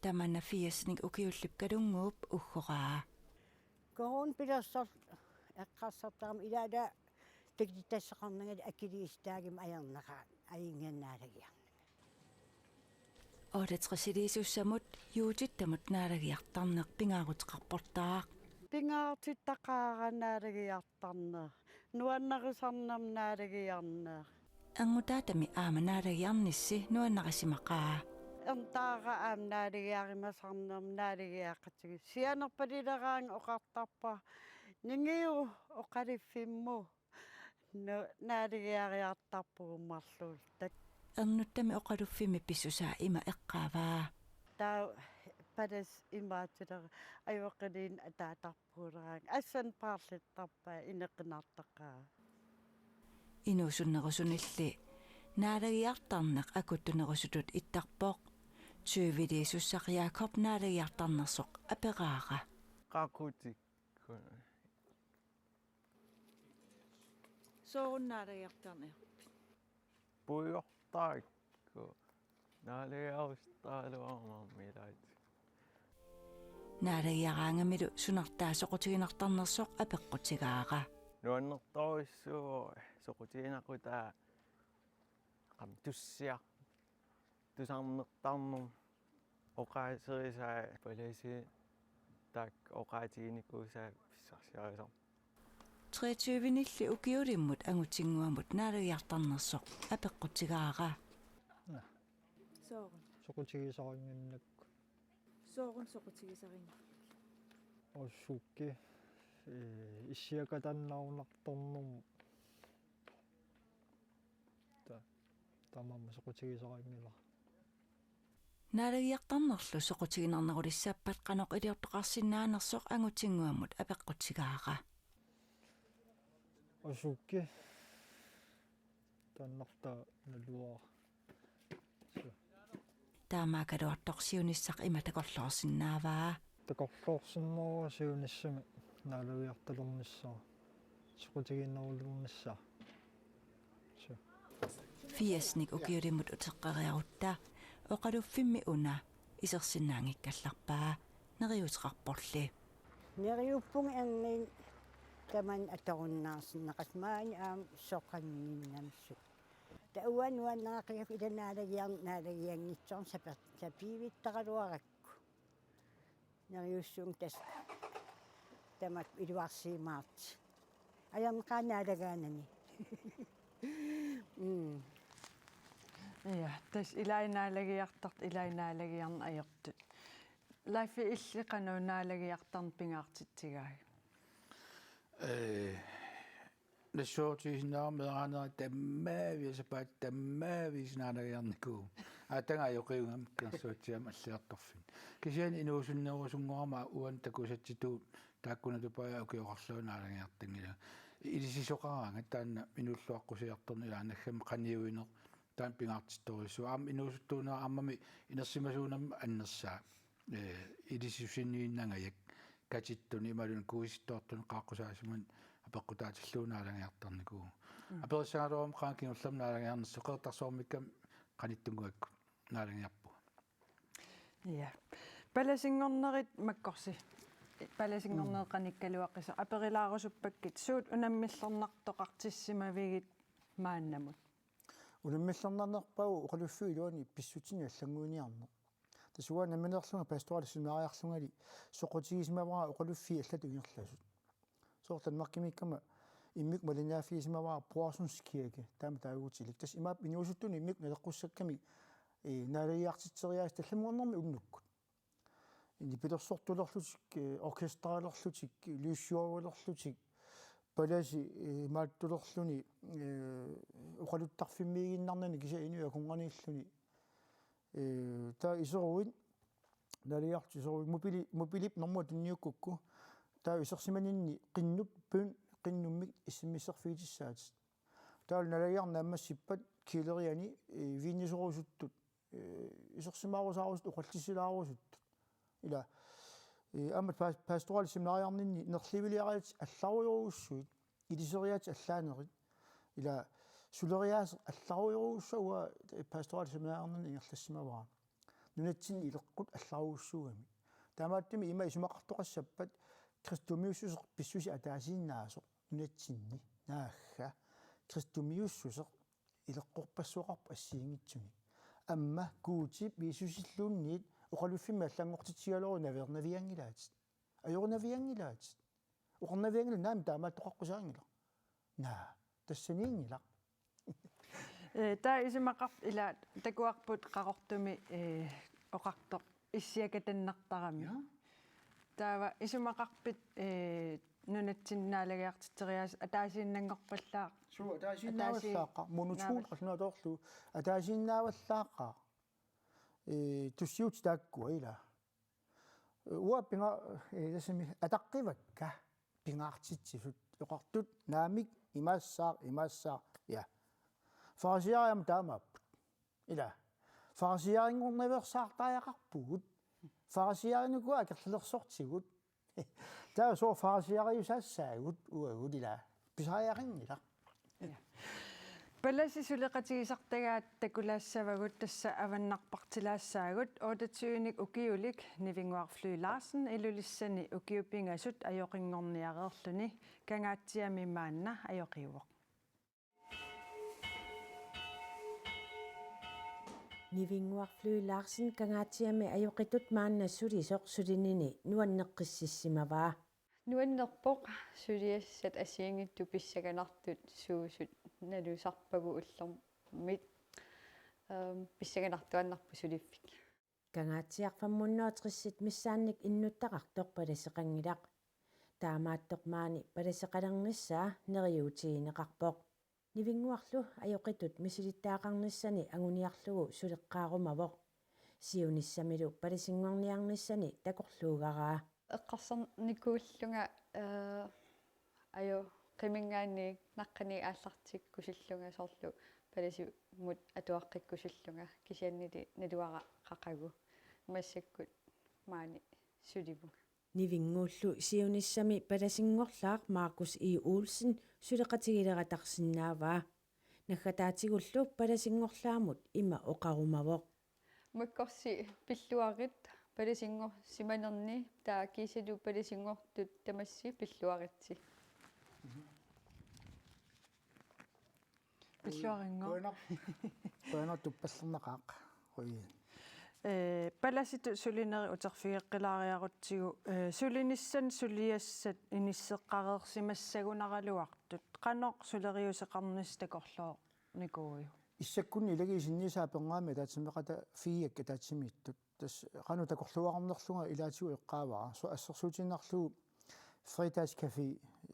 Tamanna firsinik ukiullip kalunnguup uggoraa. Corona pilersorlugu eqqarsartarama ilaata takitittassoqarnanga akiliisitaagima ajornaqaaq ajunnginnama naalagiarnanga. Otteogtresiliisussamut Juutittamut naalagiartarneq pingaaruteqarportaaq. Pingaartittaqaara naalagiartarneq. Nuannarisarnermik naalagiarneq. Angutaatami aamma naalagiarnissi nuannarisimaqaa. Ernutaara aamma naalagiarimasarnermik naalagiaqatigiit. Sianerpalileraangat oqartarpara: Ningiu oqaluffimmut. Nu-, naalagiariartarpugut marluulluta. Ernuttami oqaluffimmi pissusaa ima eqqaavaa. Taava palasi imaatsilera ajoqiliin ataatarpuuleraangat. Assani paarlittarpaa inequnartaqaa. Inuusunnerusunilli naalagiartarneq akuttunerusutut ittarpoq. Tyveliisussaq Jakob naalagiartarnersoq aperaara. Qaqutik. Sooruna naalagiartarniarpit? Puigortarakku naalagiarusutaraluarama ilaat. Naalagiaraangamilu sunartaa soqutiginartarnersoq apeqqutigaara. Nuannertorujussuuvoq soqutiginaqqutaa qamtussiaq tusarnertarnermut oqaaserisaa palasi taakku oqaatiginikuusaa pissarsiarisarpoq. Treogtyvenilu ukiulimmut angutinnguamut naalagiartarnersoq apeqqutigaara. Sooruna. Soqutigisarinnginnakku. Sooruna soqutigisarinnginnakku? Oqarsukkit, ee, issiakatannarunartornermut. Ta-, tamarmik soqutigisarinngilara. Naalagiartarnerlu soqutiginarnerulissappat qanoq iliortoqarsinnaanersoq angutinnguamut apeqqutigaara. Oqarsukkit taannartaa naluara. Suu. Taamaakkaluartoq siunissaq ima takorloorsinnaavaa. Takorloorsinnaavara siunissami naalagiartalernissaa, soqutigiinnarulernissaa. Suu. Firsinik ukiulimmut uteqqeriarutta oqaluffimmi una isersinnaanngikkallarpaa, neriuuteqarporli. Neriuppunga erniinnaq tamanna atorunnaarsinnaqaaq maani aamma soqannginnamsuk. Taava uanga nuannaraqigaakku ila naalagiar-, naalagianngitsoorn saper-, sapiivittaraluarakku. Neriuussuunga tassa tamakku iluarsiimaartut. Ajornaqaaq naalagaanani. Mm. Ja, tassa ilai naalagiartartut, ilai naalagiarneq ajortut. Leif, illit qanoq naalagiartarneq pingaartitsigaajuk? Ee, nassuerutigisinnaavara meeraanera tammaavisa, sapaatip tammaavisa naalagiarnikuuvoq. Aatsaat ajoqiugama Kangerluatsiami alliartorfinni. Kisianni inuusunnerusunngorama uani takusassitut taakkunatupaat ukioqarlunga naalagiartanngilanga. Ilisisoqaraangat taanna inuulluaqqusiartorneq, ilaannakkami qaniuineq taanna pingaartittorujussuuvoq. Aamma inuusuttuunera aammami inersimasuunami annersaa. Ee, ilisisusiniinnangajak katittunik imaluunniit kuisittoortunik qaaqqusaasimanik apeqqutaatillugu naalagiartarnikuuvoq. Mm. Aperissagaluaruma qanga kingullermik naalagiarnersoq, Qeqertarsuarmikkami qanittunnguakkut naalagiarpunga. Ja. Palasinngornerit makkorsi. Palasinngornerit Mm. qanikkaluaqisoq. Aperilaarusuppakka suut unammillernartoqartissimavigit maannamut? Unammillernarnerpaavoq oqaluffiup iluani pissutsinik allannguiniarneq. Tassa uanga nammineerlunga pastoralip seminariarlungali soqutigisimavara oqaluffii allatut ingerlasut. Soorlu Danmarkimiikkama Immikkut malinnaaffigisimavarput Brorsons Kirke, taama taaguutilik. Tassa imaappoq inuusuttunut immikkut naleqqussakkamik, ee, naalagiartitseriaasut tallimanngornermi unnukkut. Nipilersortulerlutik, ee, orkesterilerlutik, lysshowilerlutik, palasi, ee, maattulerluni, ee, oqaluttarfimmiiginnarnani kisianni inuit akornanniilluni. Ee, taava iseruit, naalagiartut iseruit, mobili-, mobilip normua tunniukkukku, taava isersimaninni qinnup, pun, qinnummik S M S-erfigitissaatit. Taavalu naalagiarneq naammassippat kælderiani, ee, viinnisorusuttut, ee, isersimaarusaarusuttut, oqallisilaarusuttut. Ila, ee, aamma pas-, pastoralip seminariarninni nerliviliaraat allarujorujussuit, iliseriaatsit allaanerit. Ila, suleriaaseq allarujorujussuaq uanga pastoralip seminariarninni ingerlassimavara. Nunatsinni ileqqut allarujussuugamik. Taamaattumik ima isumaqartoqassappat kristumiussuseq pissuseq ataasiinnaasoq nunatsinni. Naagga. Kristumiussuseq ileqqorpassuaqarpoq assigiinngitsunik. Aamma Guutip Jiisusilluunniit oqaluffimmi allanngortitsigaluaruit naveernavianngilaatit. Ajornavianngilaatit. Oqarnavianngilaq naamik taamaattoqaqqusaanngilaq. Naa, tassaniinngilaq. Ee, taava isumaqarp-, ila takuarput Qaqortumi, ee, oqartoq issiakatannartarami. Ja. Taava isumaqarpit, ee, nunatsinni naalagiartitseriaaseq ataasiinnanngorpallaaq. Suu, ataasiinnaavallaaqqaaq, ataasii-, monoton naaval-, qallunaatoorlu, ataasiinnaavallaaqqaaq. Ee, tussiutit taakkua ila. Uanga pinga-, ee, tassami ataqqivakka pingaartitsisut oqartut naamik imaassaaq, imaassaaq, ja. Farisiarit aamma taamaapput. Ila. Farisiarinngornaveersaartariaqarpugut. Farisiarinukua akerlilersortigut. Taava sooq farisiariusaassaagut uagut ila. Pisariaqanngilaq. Ja. Palasi suleqatigisartagaat takulaassavagut tassa avannarpartilaassaagut otteogtyvenik ukiulik Nivinnguaq Flyge Larsen Ilulissani ukiut pingasut ajoqinngorniareerluni Kangaatsiami maanna ajoqiuvoq. Nivinnguaq Flyge Larsen Kangaatsiami ajoqitut maanna sulisoq sulinini nuanneqqississimavaa. Nuannerpoq suliassat assigiinngitsut pissanganartut suusut nalusarpagut ullormit. Ehm, pissanganartuaannarpoq suliffik. Kangaatsiaq femhundrede og tres missaannik innuttaqartoq palaseqanngilaq. Taamaattoq maani palaseqalernissaa neriuutigineqarpoq. Nivinnguarlu ajoqitut misilittagaqarnissani anguniarlugu suleqqaarumavoq. Siunissamilu palasinngorniarnissani takorluugaraa. Eqqarsarnikuullunga, ee, ajoqiminngaanniit naqqaniit aallartikkusullunga soorlu palasimut atuaqqikkusullunga kisiannili naluara qaqagu massakkut maani sulivunga. Nivinnguullu siunissami palasinngorlaaq Markus E. Olsen suleqatigileratarsinnaavaa. Naggataatigullu palasinngorlaamut ima oqarumavoq. Makkorsi pilluarit palasinngorsimanerni, taava kiisalu palasinngortut tamassi pilluaritsi. Pilluarinngooq. Qujanaq. Qujanaq tuppallernaqaaq. Qujan. Ee, palasitut sulinerit uterfigeqqilaariarutsigu, ee, sulinissannut suliassat inisseqqareersimassagunaraluartut, qanoq suleriuseqarnissaq takorloornikuuiuk? Issakkunni ilagiit sinniisaa apernaammi ataatsimeeqataaffigigakkit ataatsimiittut. Tassa qanoq takorluuarnerlunga ilaatigut eqqaavara. Soorlu assersuutigiinnarlugu Fredagscafé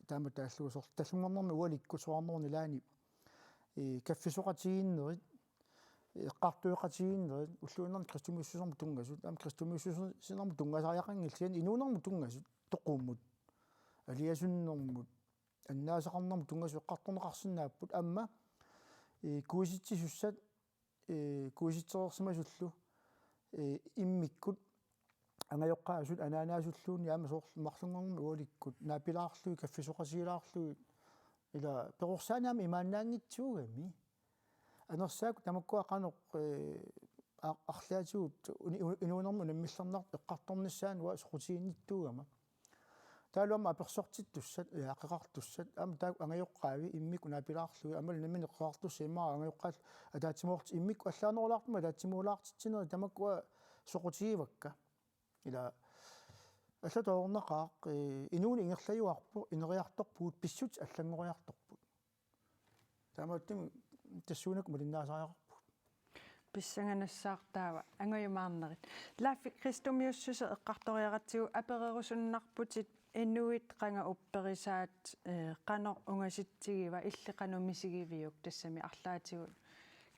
taama taallugu soorlu tallimanngornermi ualikkut soraarnerup nalaani, ee, kaffisoqatigiinnerit, ee, eqqartueqatigiinnerit, ulluinnarni kristumiussusermut tunngasut, aamma kristumiussusinermut tunngasariaqanngillat, kisianni inuunermut tunngasut, toqumut, aliasunnermut, annaasaqarnermut tunngasut eqqartorneqarsinnaapput, aamma, ee, kuisitsisussat, ee, kuisitsereersimasullu, ee, immikkut angajoqqaasut anaanaasulluunniit aamma soorlu marlunngornermi ualikkut naapilaarlugit kaffisoqatigilaarlugit, ila perorsaaneq aamma imaannaanngitsuugami. Anersaakkut tamakkua qanoq, ee, a-, arlaatigut uni-, uni-, inuunermut unammillernartut eqqartornissaannut uanga soqutiginnittuugama. Taavalu aamma apersortittussat, ee, qeqartussat, aamma taakku angajoqqaavi immikkut naapilaarlugit, aammalu nammineq qeqartussat immaqa angajoqqaallu ataatsimoortut immikkut allaanerulaartumik ataatsimoolaartitsinerit tamakkua soqutigivakka. Ila, Alla toornaqaaq, ee, inuuneq ingerlajuarpoq, ineriartorpugut, pissutsit allanngoriartorput. Taamaattumik tassuunakkut malinnaasariaqarpugut. Pissanganassaaq taava, angujumaarnerit. Laafik, kristumiussuseq eqqartoriaratsigu apererusunnarputit inuit qanga upperisaat, ee, qanoq ungasitsigiva, illit qanoq misigiviuk, tassami arlaatigut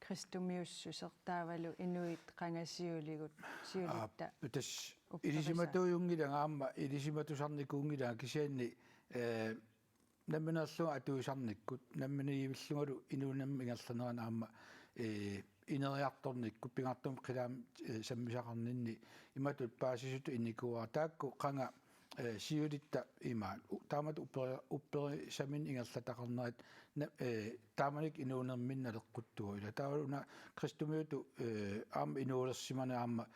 kristumiussuseq taavalu inuit qanga siuligut, siulitta. Aap, tassa upperisaat. Ilisimatuujunngilanga aamma ilisimatusarnikuunngilanga kisianni, ee, nammineerlunga atuisarnikkut, namminivillungalu inuunermi ingerlanerani aamma, ee, ineriartornikkut, pingaartumik qilaamik, ee, sammisaqarninni imatut paasisutut innikuuara. Taakku qanga, ee, siulitta imaat. U-, taamatut upperi-, upperisaminnik ingerlataqarnerat na-, ee, taamanikkut inuunerminni naleqquttuuvoq. Ila taavalu una kristumiutut, ee, aamma inuulersimaneq aamma,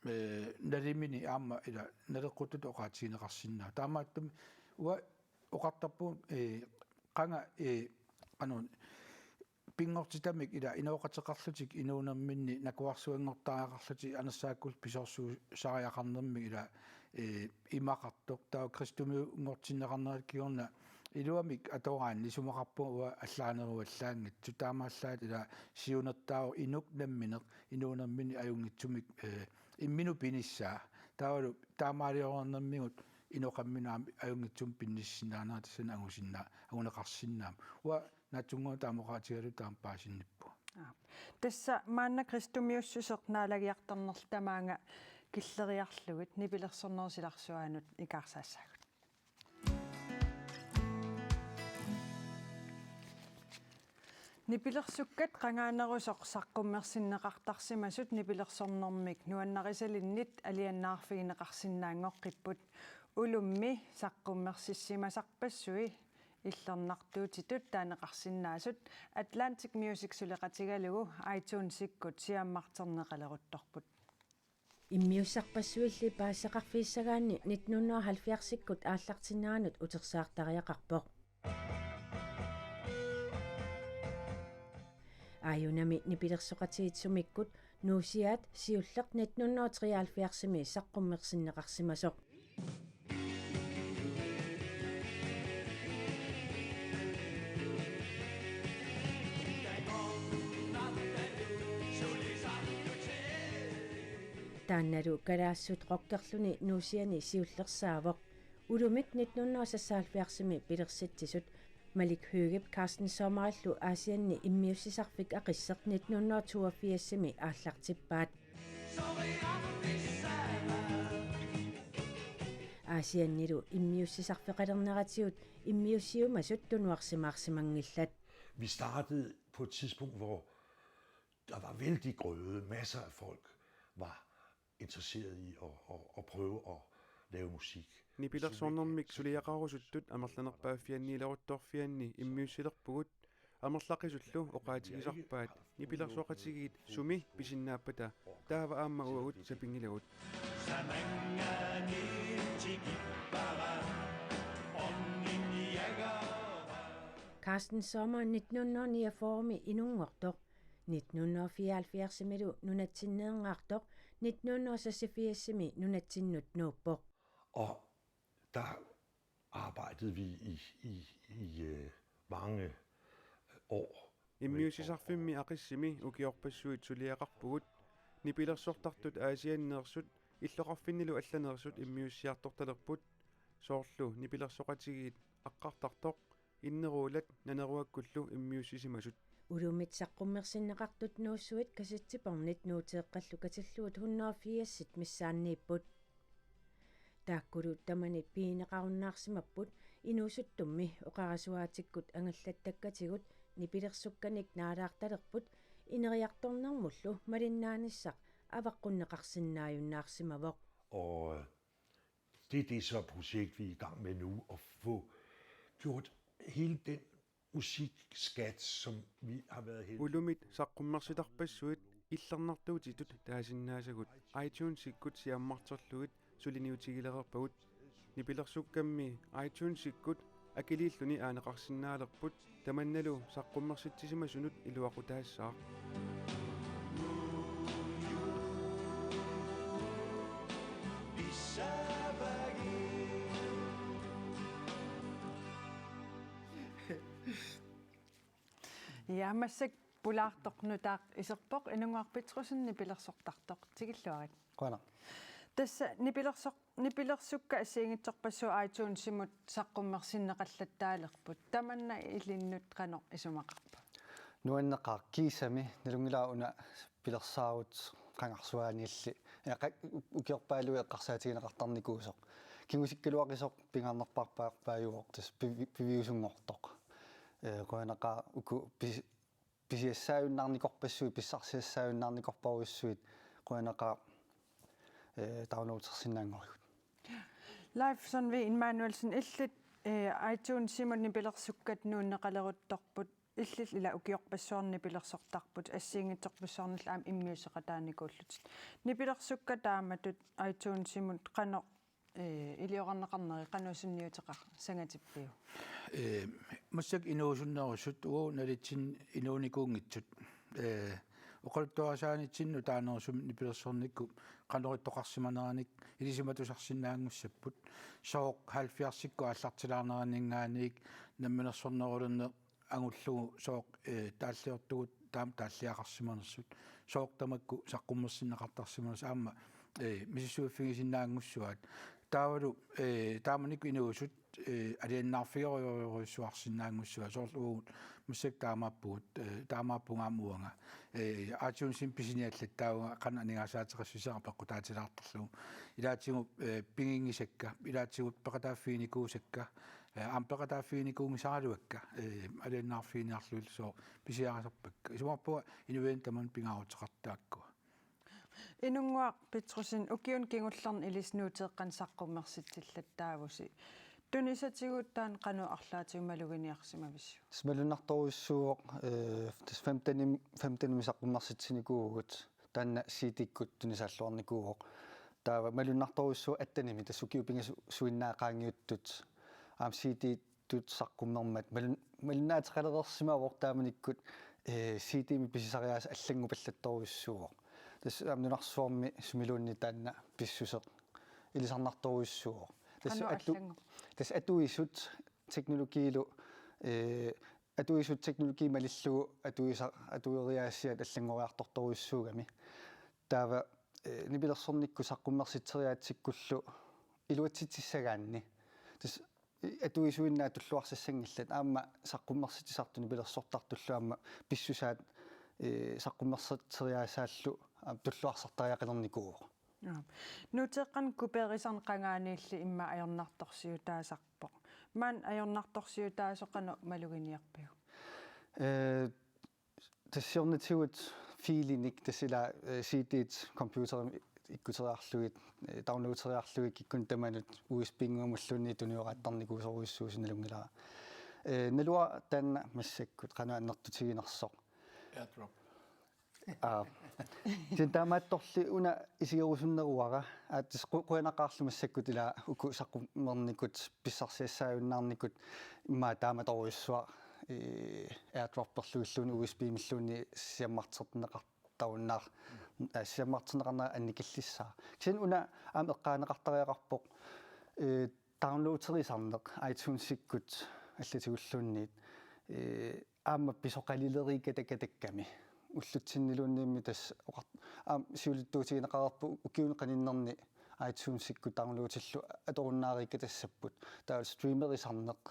ee, nalimini aamma ila naleqquttutut oqaatigineqarsinnaavoq. Taamaattumik uanga oqartarpugut, ee, qanga, ee, qanoq, pinngortitamik ila inooqateqarlutik inuunerminni nakugarsuanngortariaqarlutik anersaakkullu pisorsuusariaqarnermik ila, ee, imaqartoq, taava kristumiunngortinneqarnerat kingorna iluamik atoraanni isumaqarpunga uanga allaaneruallaanngitsoq, taamaallaat ila siunertaavoq inuk nammineq inuunerminni ajunngitsumik, ee, imminut pinissaa. Taavalu taamaaliornermigut inoqamminut aamma ajunngitsumik pinnissinnaanerat tassani angusinnaa-, anguneqarsinnaammat. Uanga naatsunnguamik taama oqaatigalugu taama paasinnippunga. Aap. Tassa maanna kristumiussuseq naalagiartornerlu tamaanga killeriarlugit nipilersornerup silarsuaanut ikaarsaassaagut. Nipilersukkat qangaanerusoq saqqummersinneqartarsimasut nipilersornermik nuannarisalinnit alianaarfigineqarsinnaanngorpipput. Ulummi saqqummersissimasarpassui illernartuutitut taaneqarsinnaasut Atlantic Music suleqatigalugu iTunesikkut siammarterneqaleruttorput. Immiussarpassuilli paasisaqarfigissagaanni nitten hundrede og halvfjerdsikkut aallartinnaanut utersaartariaqarpoq. Aajunami nipilersoqatigiit sumikkut Nuusiaat siulleq nitten hundrede og treoghalvfjerdsimi saqqummersinneqarsimasoq. Taannalu kalaallisut rockerluni Nuusiani siullersaavoq. Ulumik nitten hundrede og seksoghalvfjerdsimi pilersitsisut. Malik Høeghip Carsten Sommerillu Aasianni immiussisarfik Aqisseq nitten hundrede og toogfirsimi aallartippaat. Aasiannilu immiussisarfeqalerneratigut immiussiumasut tunuarsimaarsimanngillat. Vi startede på et tidspunkt, hvor der var vældig grøde, masser af folk var interesseret i at, at, at prøve at lave musik. Nipilersornermik suliaqarusuttut amerlanerpaaffianniileruttorfianni immiussilerpugut, amerlaqisullu oqaatigisarpaat nipilersoqatigiit sumi pisinnaappata, taava aamma uagut sapinngilagut. Carsten Sommer nitten hundrede niogfyrremi inunngortoq, nitten hundrede fireoghalvfjerdsimilu nunatsinneerngortoq, nitten hundrede seksogfirsimi nunatsinnut nuuppoq. Og der arbejdede vi i, i, i øh, mange år. Immiussisarfimmi Aqissimi ukiorpassuit suliaqarpugut. Nipilersortartut Aasianneersut illoqarfinnilu allaneersut immiussiartortalerput, soorlu nipilersoqatigiit Aqqartartoq, Inneruulat Naneruakkullu immiussisimasut. Ulumit saqqummersinneqartut Nuussuit kassettipornit Nuuteeqqallu katillugit hundrede firsit missaanniipput. Taakkulu tamanit pigineqarunnaarsimapput, inuusuttummi oqarasuaatikkut angallattakkatigut nipilersukkanik naalaartalerput, ineriartornermullu malinnaanissaq avaqqunneqarsinnaajunnaarsimavoq. Og øh, det er det så projekt, vi er i gang med nu, at få gjort hele den musikskat, som vi har været heldige. Ulumit saqqummersitarpassuit illernartuutitut taasinnaasagut iTunesikkut siammarterlugit suliniutigilereerpagut. Nipilersukkammi iTunesikkut akiliilluni aaneqarsinnaalerput, tamannalu saqqummersitsisimasunut iluaqutaassaaq. Ja, massakkut pulaartoq nutaaq iserpoq, Inunnguaq Petrussen nipilersortartoq, tikilluarit. Qujanaq. Tassa nipilersoq-, nipilersukkat assigiinngitsorpassuit iTunesimut saqqummersinneqallattaalerput. Tamanna ilinnut qanoq isumaqarpa? Nuanneqaaq, kiisami nalunngilara una pilersaarut qangarsuaaniilli. Ja qa-, ukiorpaaluit eqqarsaatigineqartarnikuusoq. Kingusikkaluaqisoq pingaarnerpaarpaarpaajuvoq, tassa pivi-, piviusunngortoq. Ee, qujanaqaaq uku pis-, pisiassaajunnaarnikorpassuit, pissarsiassaajunnaarnikorparujussuit, qujanaqaaq, ee, downloadersinnaanngorigut. Leif Sundvig Immanuelsen, illit, eh, iTunesimut nipilersukkat nuunneqaleruttorput, illit ila ukiorpassuarni nipilersortarput, assigiinngitsorpassuarnillu aamma immiusseqataanikuullutit. Nipilersukkat taamatut iTunesimut qanoq, eh, iliorarneqarneri, qanoq sunniuteqarsangatippiuk? Ee, massakkut inuusunnerusut, uagut nalitsinni inuunikuunngitsut. Ee, oqaluttuarisaanitsinnut taanerusumik nipilersornikkut qanoq ittoqarsimaneranik ilisimatusarsinnaanngussapput. Sooq halvfjerdsikkut aallartilaarneraninngaanniit namminersornerulerneq angullugu sooq, ee, taalliortugut taama taalliaqarsimanersut. Sooq tamakku saqqummersinneqartarsimanersut aamma, ee, misissuiffigisinnaanngussuaat. Taavalu, ee, taamanikkut inuusut, ee, aliannaarfigerujorujussuarsinnaanngussuaat, soorlu uagut massakkut taamaappugut, ee, taamaappunga aamma uanga. Ee, iTunesimi pisiniallattaavunga qanoq aningaasaateqassusia apeqqutaatilaartarlugu. Ilaatigut, ee, piginngisakka, ilaatigut peqataaffiginikuusakka, ee, aamma peqataaffiginikuunngisaraluakka, ee, aliannaarfiginiarlugillu sooq pisiarisarpakka. Isumaqarpunga inuiannut tamanut pingaaruteqartut taakkua. Inunnguaq Petrussen, ukiuni kingullerni ilissi Nuuteeqqanik saqqummersitsillattaavusi. Tunisatigut taanna qanoq arlaatigut maluginiarsimavisiuk? Tassa malunnartorujussuuvoq, ee, tassa femtenimi, femtenimi saqqummersitsinikuuvugut, taanna C D-kkut tunisaalluarnikuuvoq. Taava malunnartorujussuuvoq attenimi, tassa ukiut pingasut suinnaaqqat qaangiuttut aamma C D-ttut saqqummermat malun-, malunnaateqalereersimavoq taamanikkut, ee, C D-mik pisisariaaseq allanngupallattorujussuuvoq. Tassa aamma nunarsuarmi sumiluunniit taanna pissuseq ilisarnartorujussuuvoq. Tassa Qanoq atu-, allanngorpoq? Tassa atuisut teknologiilu, ee, atuisut teknologi malillugu atuisa-, atueriaassiat allanngoriartortorujussuugami. Taava, ee, nipilersornikkut saqqummersitseriaatsikkullu iluatsitsissagaanni. Tassa i-, atuisuinnaat tulluarsassanngillat, aamma saqqummersitsisartut nipilersortartullu aamma pissusaat, ee, saqqummersitseriaasaallu aamma tulluarsartariaqalernikuuvoq. Aap. Nuuteeqqanik kopierisarneq qangaaniilli immaqa ajornartorsiutaasarpoq. Maani ajornartorsiutaasoq qanoq maluginiarpiuk? Ee, tassa siornatigut fiilinik, tassa ila, ee, C D-t computerimi ikkuteriarlugit, ee, downloaderiarlugit kikkunnut tamanut U S B-nguamulluunniit tuniorartarnikuusorujussuusoq nalunngilara. Ee, naluara taanna massakkut qanoq annertutiginersoq. AirDrop. Aa. Kisianni taamaattorli una isigerusunneruara, aa, tassa qu-, qujanaqaarlu massakkut ila uku saqqummernikkut pissarsiassaajunnaarnikkut immaqa taamatorujussuaq, ee, AirDropperlugilluunniit U S B-milluunniit siammarterneqartarunnaar-, aa, siammarterneqarnera annikillissaaq. Kisianni una aamma eqqaaneqartariaqarpoq, ee, downloaderisarneq iTunesikkut allatigulluunniit, ee, aamma pisoqalileriikkatakkattakkami. Ullutsinniluunniimmi tassa oqart-, aamma siulittuutigineqareerpoq ukiuni qaninnerni iTunesikkut downloadillu atorunnaariikkatassapput. Taava streamerisarneq,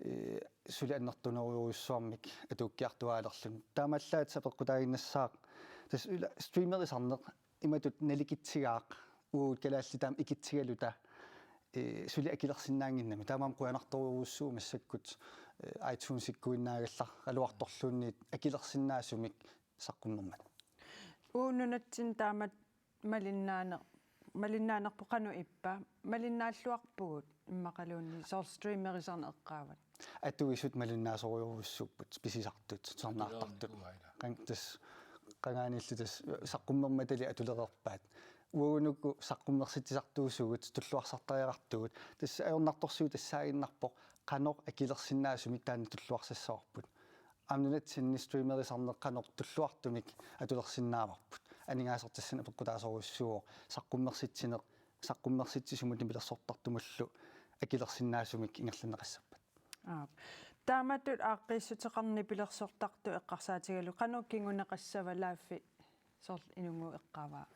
ee, suli annertunerujussuarmik atuukkiartuaalerluni. Taamaallaat apeqqutaaginnassaaq. Tassa ila streamerisarneq imatut nalikitsigaaq, uagut kalaallit taama ikitsigaluta, ee, suli akilersinnaannginnami. Taamaammat qujanartorujussuuvoq massakkut, ee, iTunesikkuinnaagallarluartorluunniit akilersinnaasumik saqqummermat. Uagut nunatsinni taamatut malinnaaner-, malinnaanerput qanoq ippa? Malinnaalluarpugut immaqaluunniit soorlu streamerisarneq eqqaavat. Atuisut malinnaasorujussuupput, pisisartut, tusarnaartartut. Qan-, tassa qangaaniilli tassa saqqummermatali atulereerpaat. Uagut uku saqqummersitsisartuusugut, tulluarsartariaqartugut. Tassa ajornartorsiutassaaginnarpoq qanoq akilersinnaasumik taanna tulluarsassavarput. Aamma nunatsinni streamerisarneq qanoq tulluartumik atulersinnaavarput. Aningaasartassanik apeqqutaasorujussuuvoq saqqummersitsineq, saqqummersitsisumut nipilersortartumullu akilersinnaasumik ingerlanneqassappat. Aap. Taamatut aaqqiissuteqarneq nipilersortartut eqqarsaatigalugu qanoq kinguneqassava, Laaffi, soorlu Inunnguup eqqaavaa?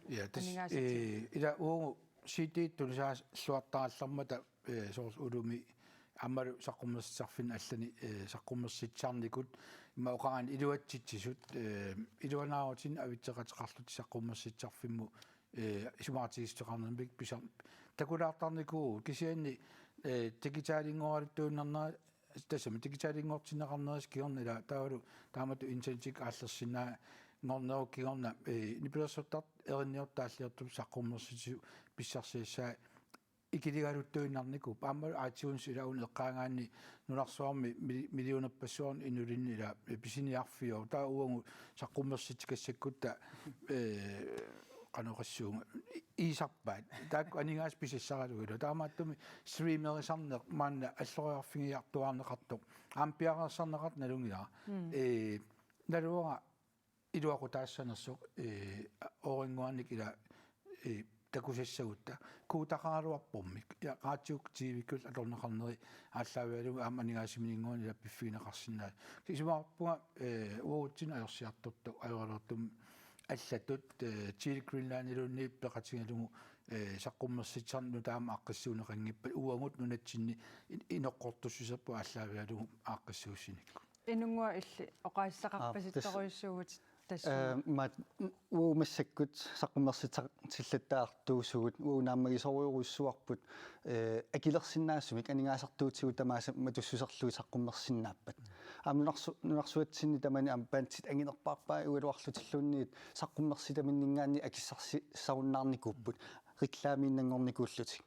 Ja, tassa, aningaasatsi- eh, ila uagut C D tunisaalluartarallarmata, eh, soorlu ulumi aammalu saqqummersitsisarfinni allani, eh, saqqummersitsisarnikut ima oqarani iluatsitsisut, eh, iluanaarutinik avitseqateqarlutik saqqummersitsisarfimmut, eh, isumaqatigiissuteqarnermik pisa-, takulaartarnikuuvugut kisianni, eh, digitalinngoraluttuinnarnera, tassami digitalinngortinneqarnerisa kingorna ila taavalu taamatut internettikkut aallersinnaanngornerup kingorna, eh, nipilersortartut erinniortut taalliortutut saqqummersitsisut pissarsiassaat ikiligaluttuinnarnikuupput. Aammalu iTunes ila una eqqaagaanni nunarsuarmi mili-, millionerpassuarnik inulinni ila pisiniarfiuvoq. Taava uagut saqqummersitsikassakkuttaaq, eh, qanoq oqassuunga, i-, iisarpaat. Taakku aningaasat pisassaralugu ila. Taamaattumik streamerisarneq maanna alloriarfigiartuaarneqartoq aamma piareersarneqartoq nalunngilara. Mm. Eh, naluara iluaqutaassanersoq, eh, oorinnguannik ila, eh, takusassagutta. Kuutaqaraluarpormik. Ja, radiukkut T V-kkut atorneqarneri aallaavigalugu aamma aningaasiminngaanniit ila piffigineqarsinnaasut. Isumaqarpunga, eh, uagutsinnut ajorsiartortoq, ajoraluartumik allatut, eh, Tele Greenlandiluunniit peqatigalugu, eh, saqqummersitsisarneq nutaamik aaqqissuunneqanngippat uagut nunatsinni in-, inoqqortussuserput aallaavigalugu aaqqissuussinikkut. Inunnguaq, illit oqaasissaqarpasittorujussuuvutit. Aap, tassa. Tassa. Eh, maat uagut massakkut saqqummersitsisillattaartuusugut, uagut naammagisorujussuarput, eh, akilersinnaasumik aningaasartuutigut tamaasa matussuserlugit saqqummersinnaappat. Aamma nunarsu-, nunarsuatsinni tamani aamma bandit anginerpaarpaat ugaluarlutilluunniit saqqummersitaminninngaanniit akissarsisarunnaarnikuupput, reklamiinnanngornikuullutik.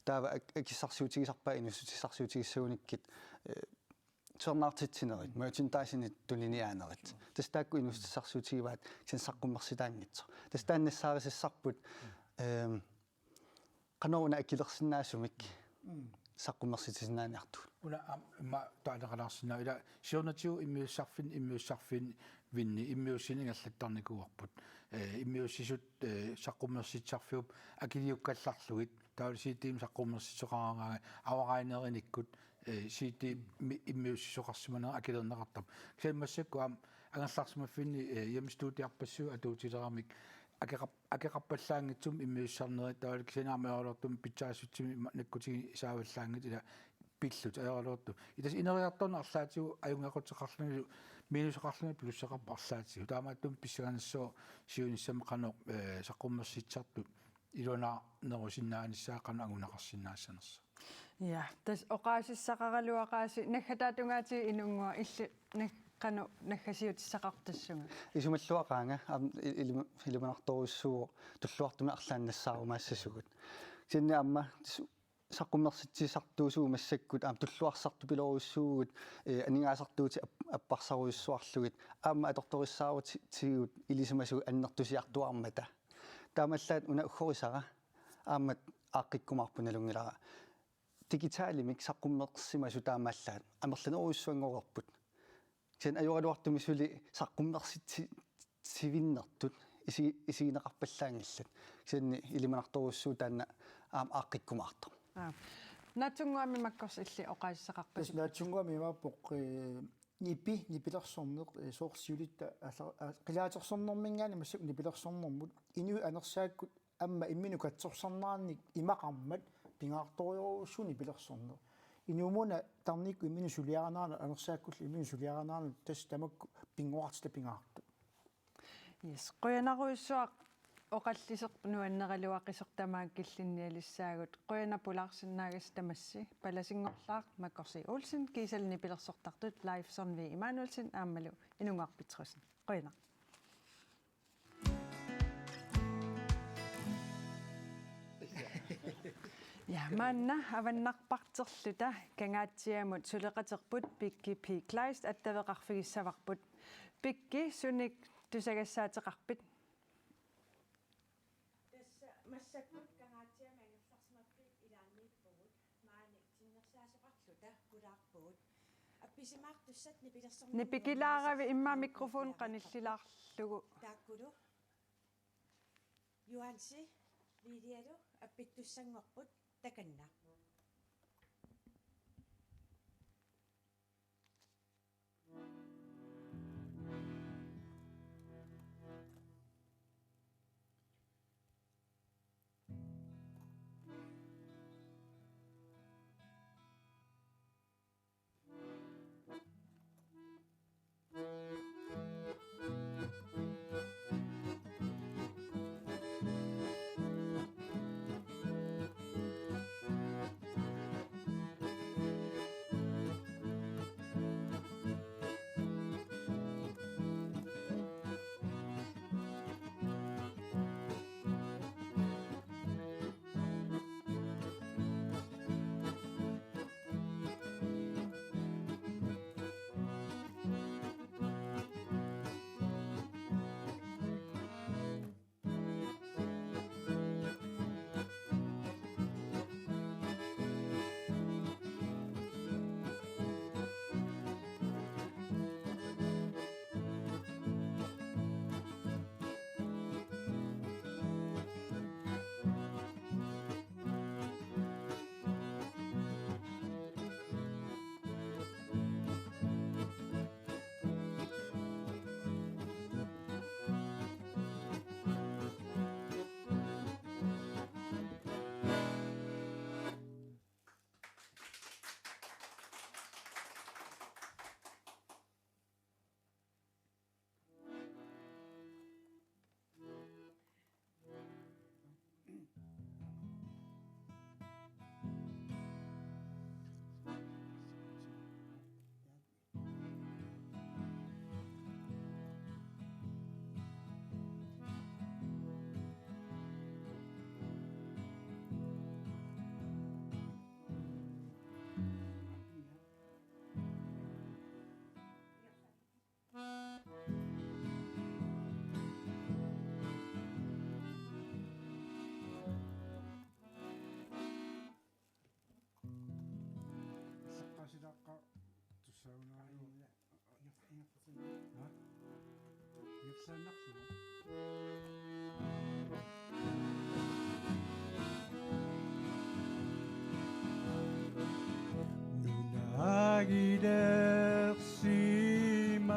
Taava ak-, akissarsiutigisarpaat inuussutissarsiutigissagunikkit, eh, tusarnaartitsinerit, merchandisinik tuniniaanerit. Tassa taakku inuussutissarsiutigivaat kisianni saqqummersitaanngitsoq. Tassa taanna nassaarisassarput, ehm, qanoq una akilersinnaasumik Mm. saqqummersitsisinnaanertut. Una am-, immaqa taaneqalaarsinnaa ila siornatigut immiussisarfinni, immiussisarfinni, immiussineq ingerlattarnikuuarput. Eh, immiussisut, eh, saqqummersitsisarfiup akiliukkallarlugit, taavalu C D-mik saqqummersitsisoqaraangaangat avaraannerinikkut, eh, C D-mi immiussisoqarsimanera akilerneqartarpoq. Kisianni massakkut aamma angerlarsimaffinni, eh, hjemmestudiarpassuit atuutileramik akeqar-, akeqarpallaanngitsumik immiussisarnerit, taavalu kisianni aamma ajoraluartumik pitsaassutsimi ima-, nakkutigissaavallaanngitsut ila pillutik ajoraluartumik. Ila tassa ineriartorneq arlaatigut ajunngeqquteqarlunilu, minuseqarlunilu, plusseqarpoq arlaatigut. Taamaattumik pissanganassaaq siunissami qanoq, eh, saqqummersitsisartut iluanaarnerusinnaanissaa, qanoq anguneqarsinnaassanersoq. Ja, tassa oqaasissaqaraluaqaasi, naggataata tungaatigut Inunnguaq, illit nag-, qanoq naggasiutissaqartassunga? Isumalluaqaanga, aamma i-, ilima-, ilimanartorujussuuvoq tulluartumik arlaannik nassaarumaassaasugut. Kisianni aamma tassa saqqummersitsisartuusugut massakkut aamma tulluarsartupilorujussuuvugut, eh, aningaasartuutit ap-, apparsarujussuarlugit, aamma atortorissaarutigit ilisimasugut annertusiartuarmata. Taamaallaat una uggorisara aamma aaqqikkumaarpoq, nalunngilara digitalimik saqqummersimasut taamaallaat amerlanerujussuanngoreerput. Kisianni ajoraluartumik suli saqqummersitsi-, sivinnertut isi-, isigineqarpallaanngillat. Kisianni ilimanartorujussuuvoq taanna aamma aaqqikkumaartoq. Aap. Naatsunnguamik Makkorsi, illit oqaasissaqarpasippat? Tassa Naatsunnguamik imaappoq, eh, nipi, nipilersorneq, eh, soorlu siulitta alla-, a-, qilaatersornerminngaanniit massakkut nipilersornermut, inuit anersaakkut aamma imminut katsorsarnerannik imaqarmat pingaartorujussuuvoq nipilersorneq. Inuup una tarnikkut imminut suliarinerannut, anersaakkullu imminut suliarinerannut, tassa tamakku pinnguartitaq pingaartut. Yes, qujanarujussuaq oqalliseq nuanneraluaqisoq tamaanga killinnialissaagut. Qujanaq pulaarsinnaagasi tamassi. Palasinngorlaaq Makkorsi Olsen, kiisalu nipilersortartut Leif Sundvig Immanuelsen aammalu Inunnguaq Petrussen. Qujanaq. Ja, maanna avannarparterluta Kangaatsiamut suleqaterput Pikki P. Kleist attaveqarfigissavarput. Pikki, sunik tusagassaateqarpit? Tassa massakkut Kangaatsiami angerlarsimaffiit ilaanniippugut, maani tinnersaasoqarluta pulaarpugut. Appisimaartussat nipilersornermut. Nipikilaaravi, immaqa mikrofon qanillilaarlugu. Taakkulu. Juansi, Lilialu appittussanngorput, takanna.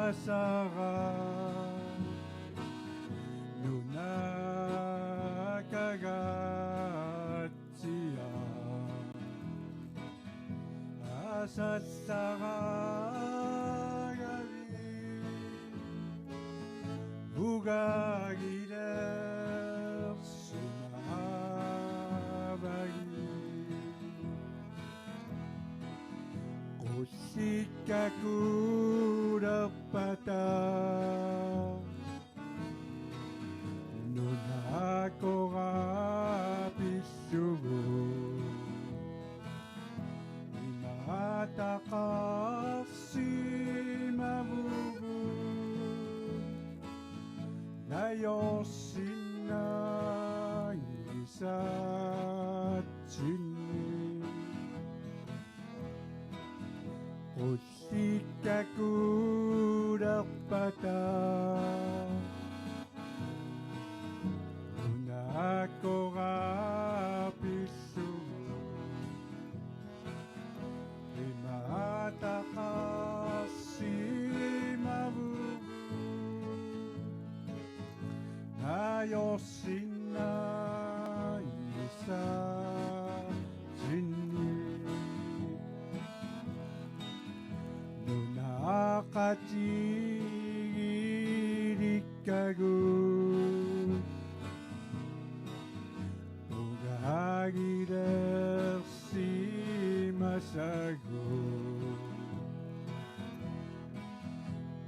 Sara nunakagatsiaq asassaragavit ugagilersimavagit. Qullikkakulerpata nunakora pissugut imaataqarsimavugut najorsinnaagisatsinnik. Qullikkakulerpata nunakora pissugut imaataqarsimavugut najorsinnaagisatsinnik. Nunaqatigilikkagut ugagilersimasagut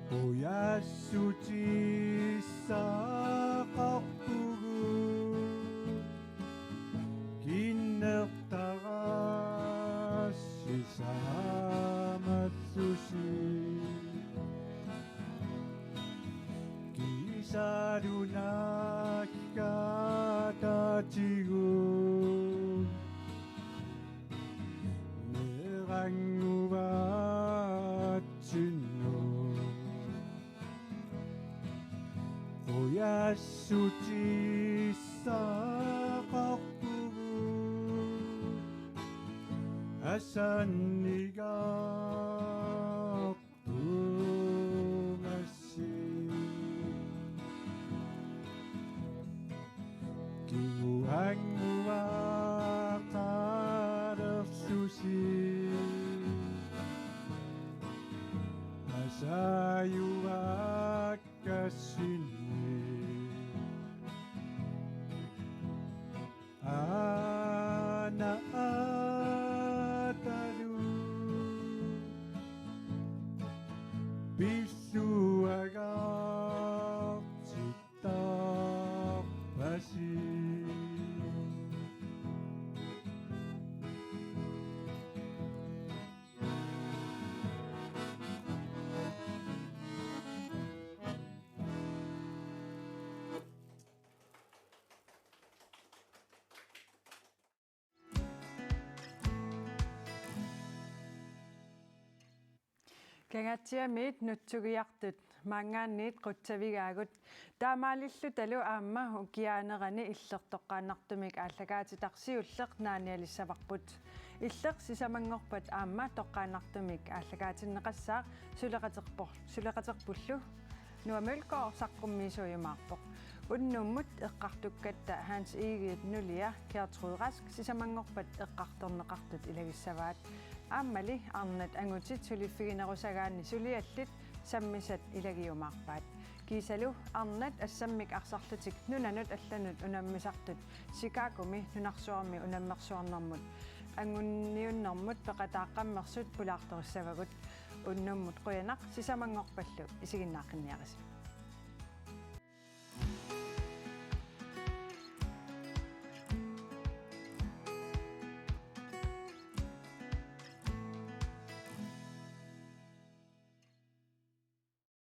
qujassutissaqarpugut kinnertarassi saamatsusi. Kiisalu naggatatigut meerannguatsinnut qujassutissaqarpugut asannigartugassi. Kinguannguaqalersusi asayuak kassinni. Aana aatalu pilluagartittarpasi. Kangaatsiamiit nutsugiartut maanngaanniit qutsavigaagut. Taamaalillutalu aamma ukiaanerani Illeq toqqaannartumik aallakaatitaq siulleq naanialissavarput. Illeq sisamanngorpat aamma toqqaannartumik aallakaatinneqassaaq suleqaterpor-, suleqaterpullu. Noah Mølgaard saqqummiisuujumaarpoq. Unnummut eqqartukkatta Hans Egede nulia Gertrud Rask sisamanngorpat eqqartorneqartut ilagissavaat. Aammali arnat angutit suliffiginerusagaanni suliallit sammisat ilagiumaarpaat. Kiisalu arnat assammik arsarlutik nunanut allanut unammisartut Chicagomi nunarsuarmi unammersuarnermut anguniunnermut peqataaqqammersut pulaartorissavagut. Unnummut qujanaq, sisamanngorpallu isiginnaaqqinniarisi.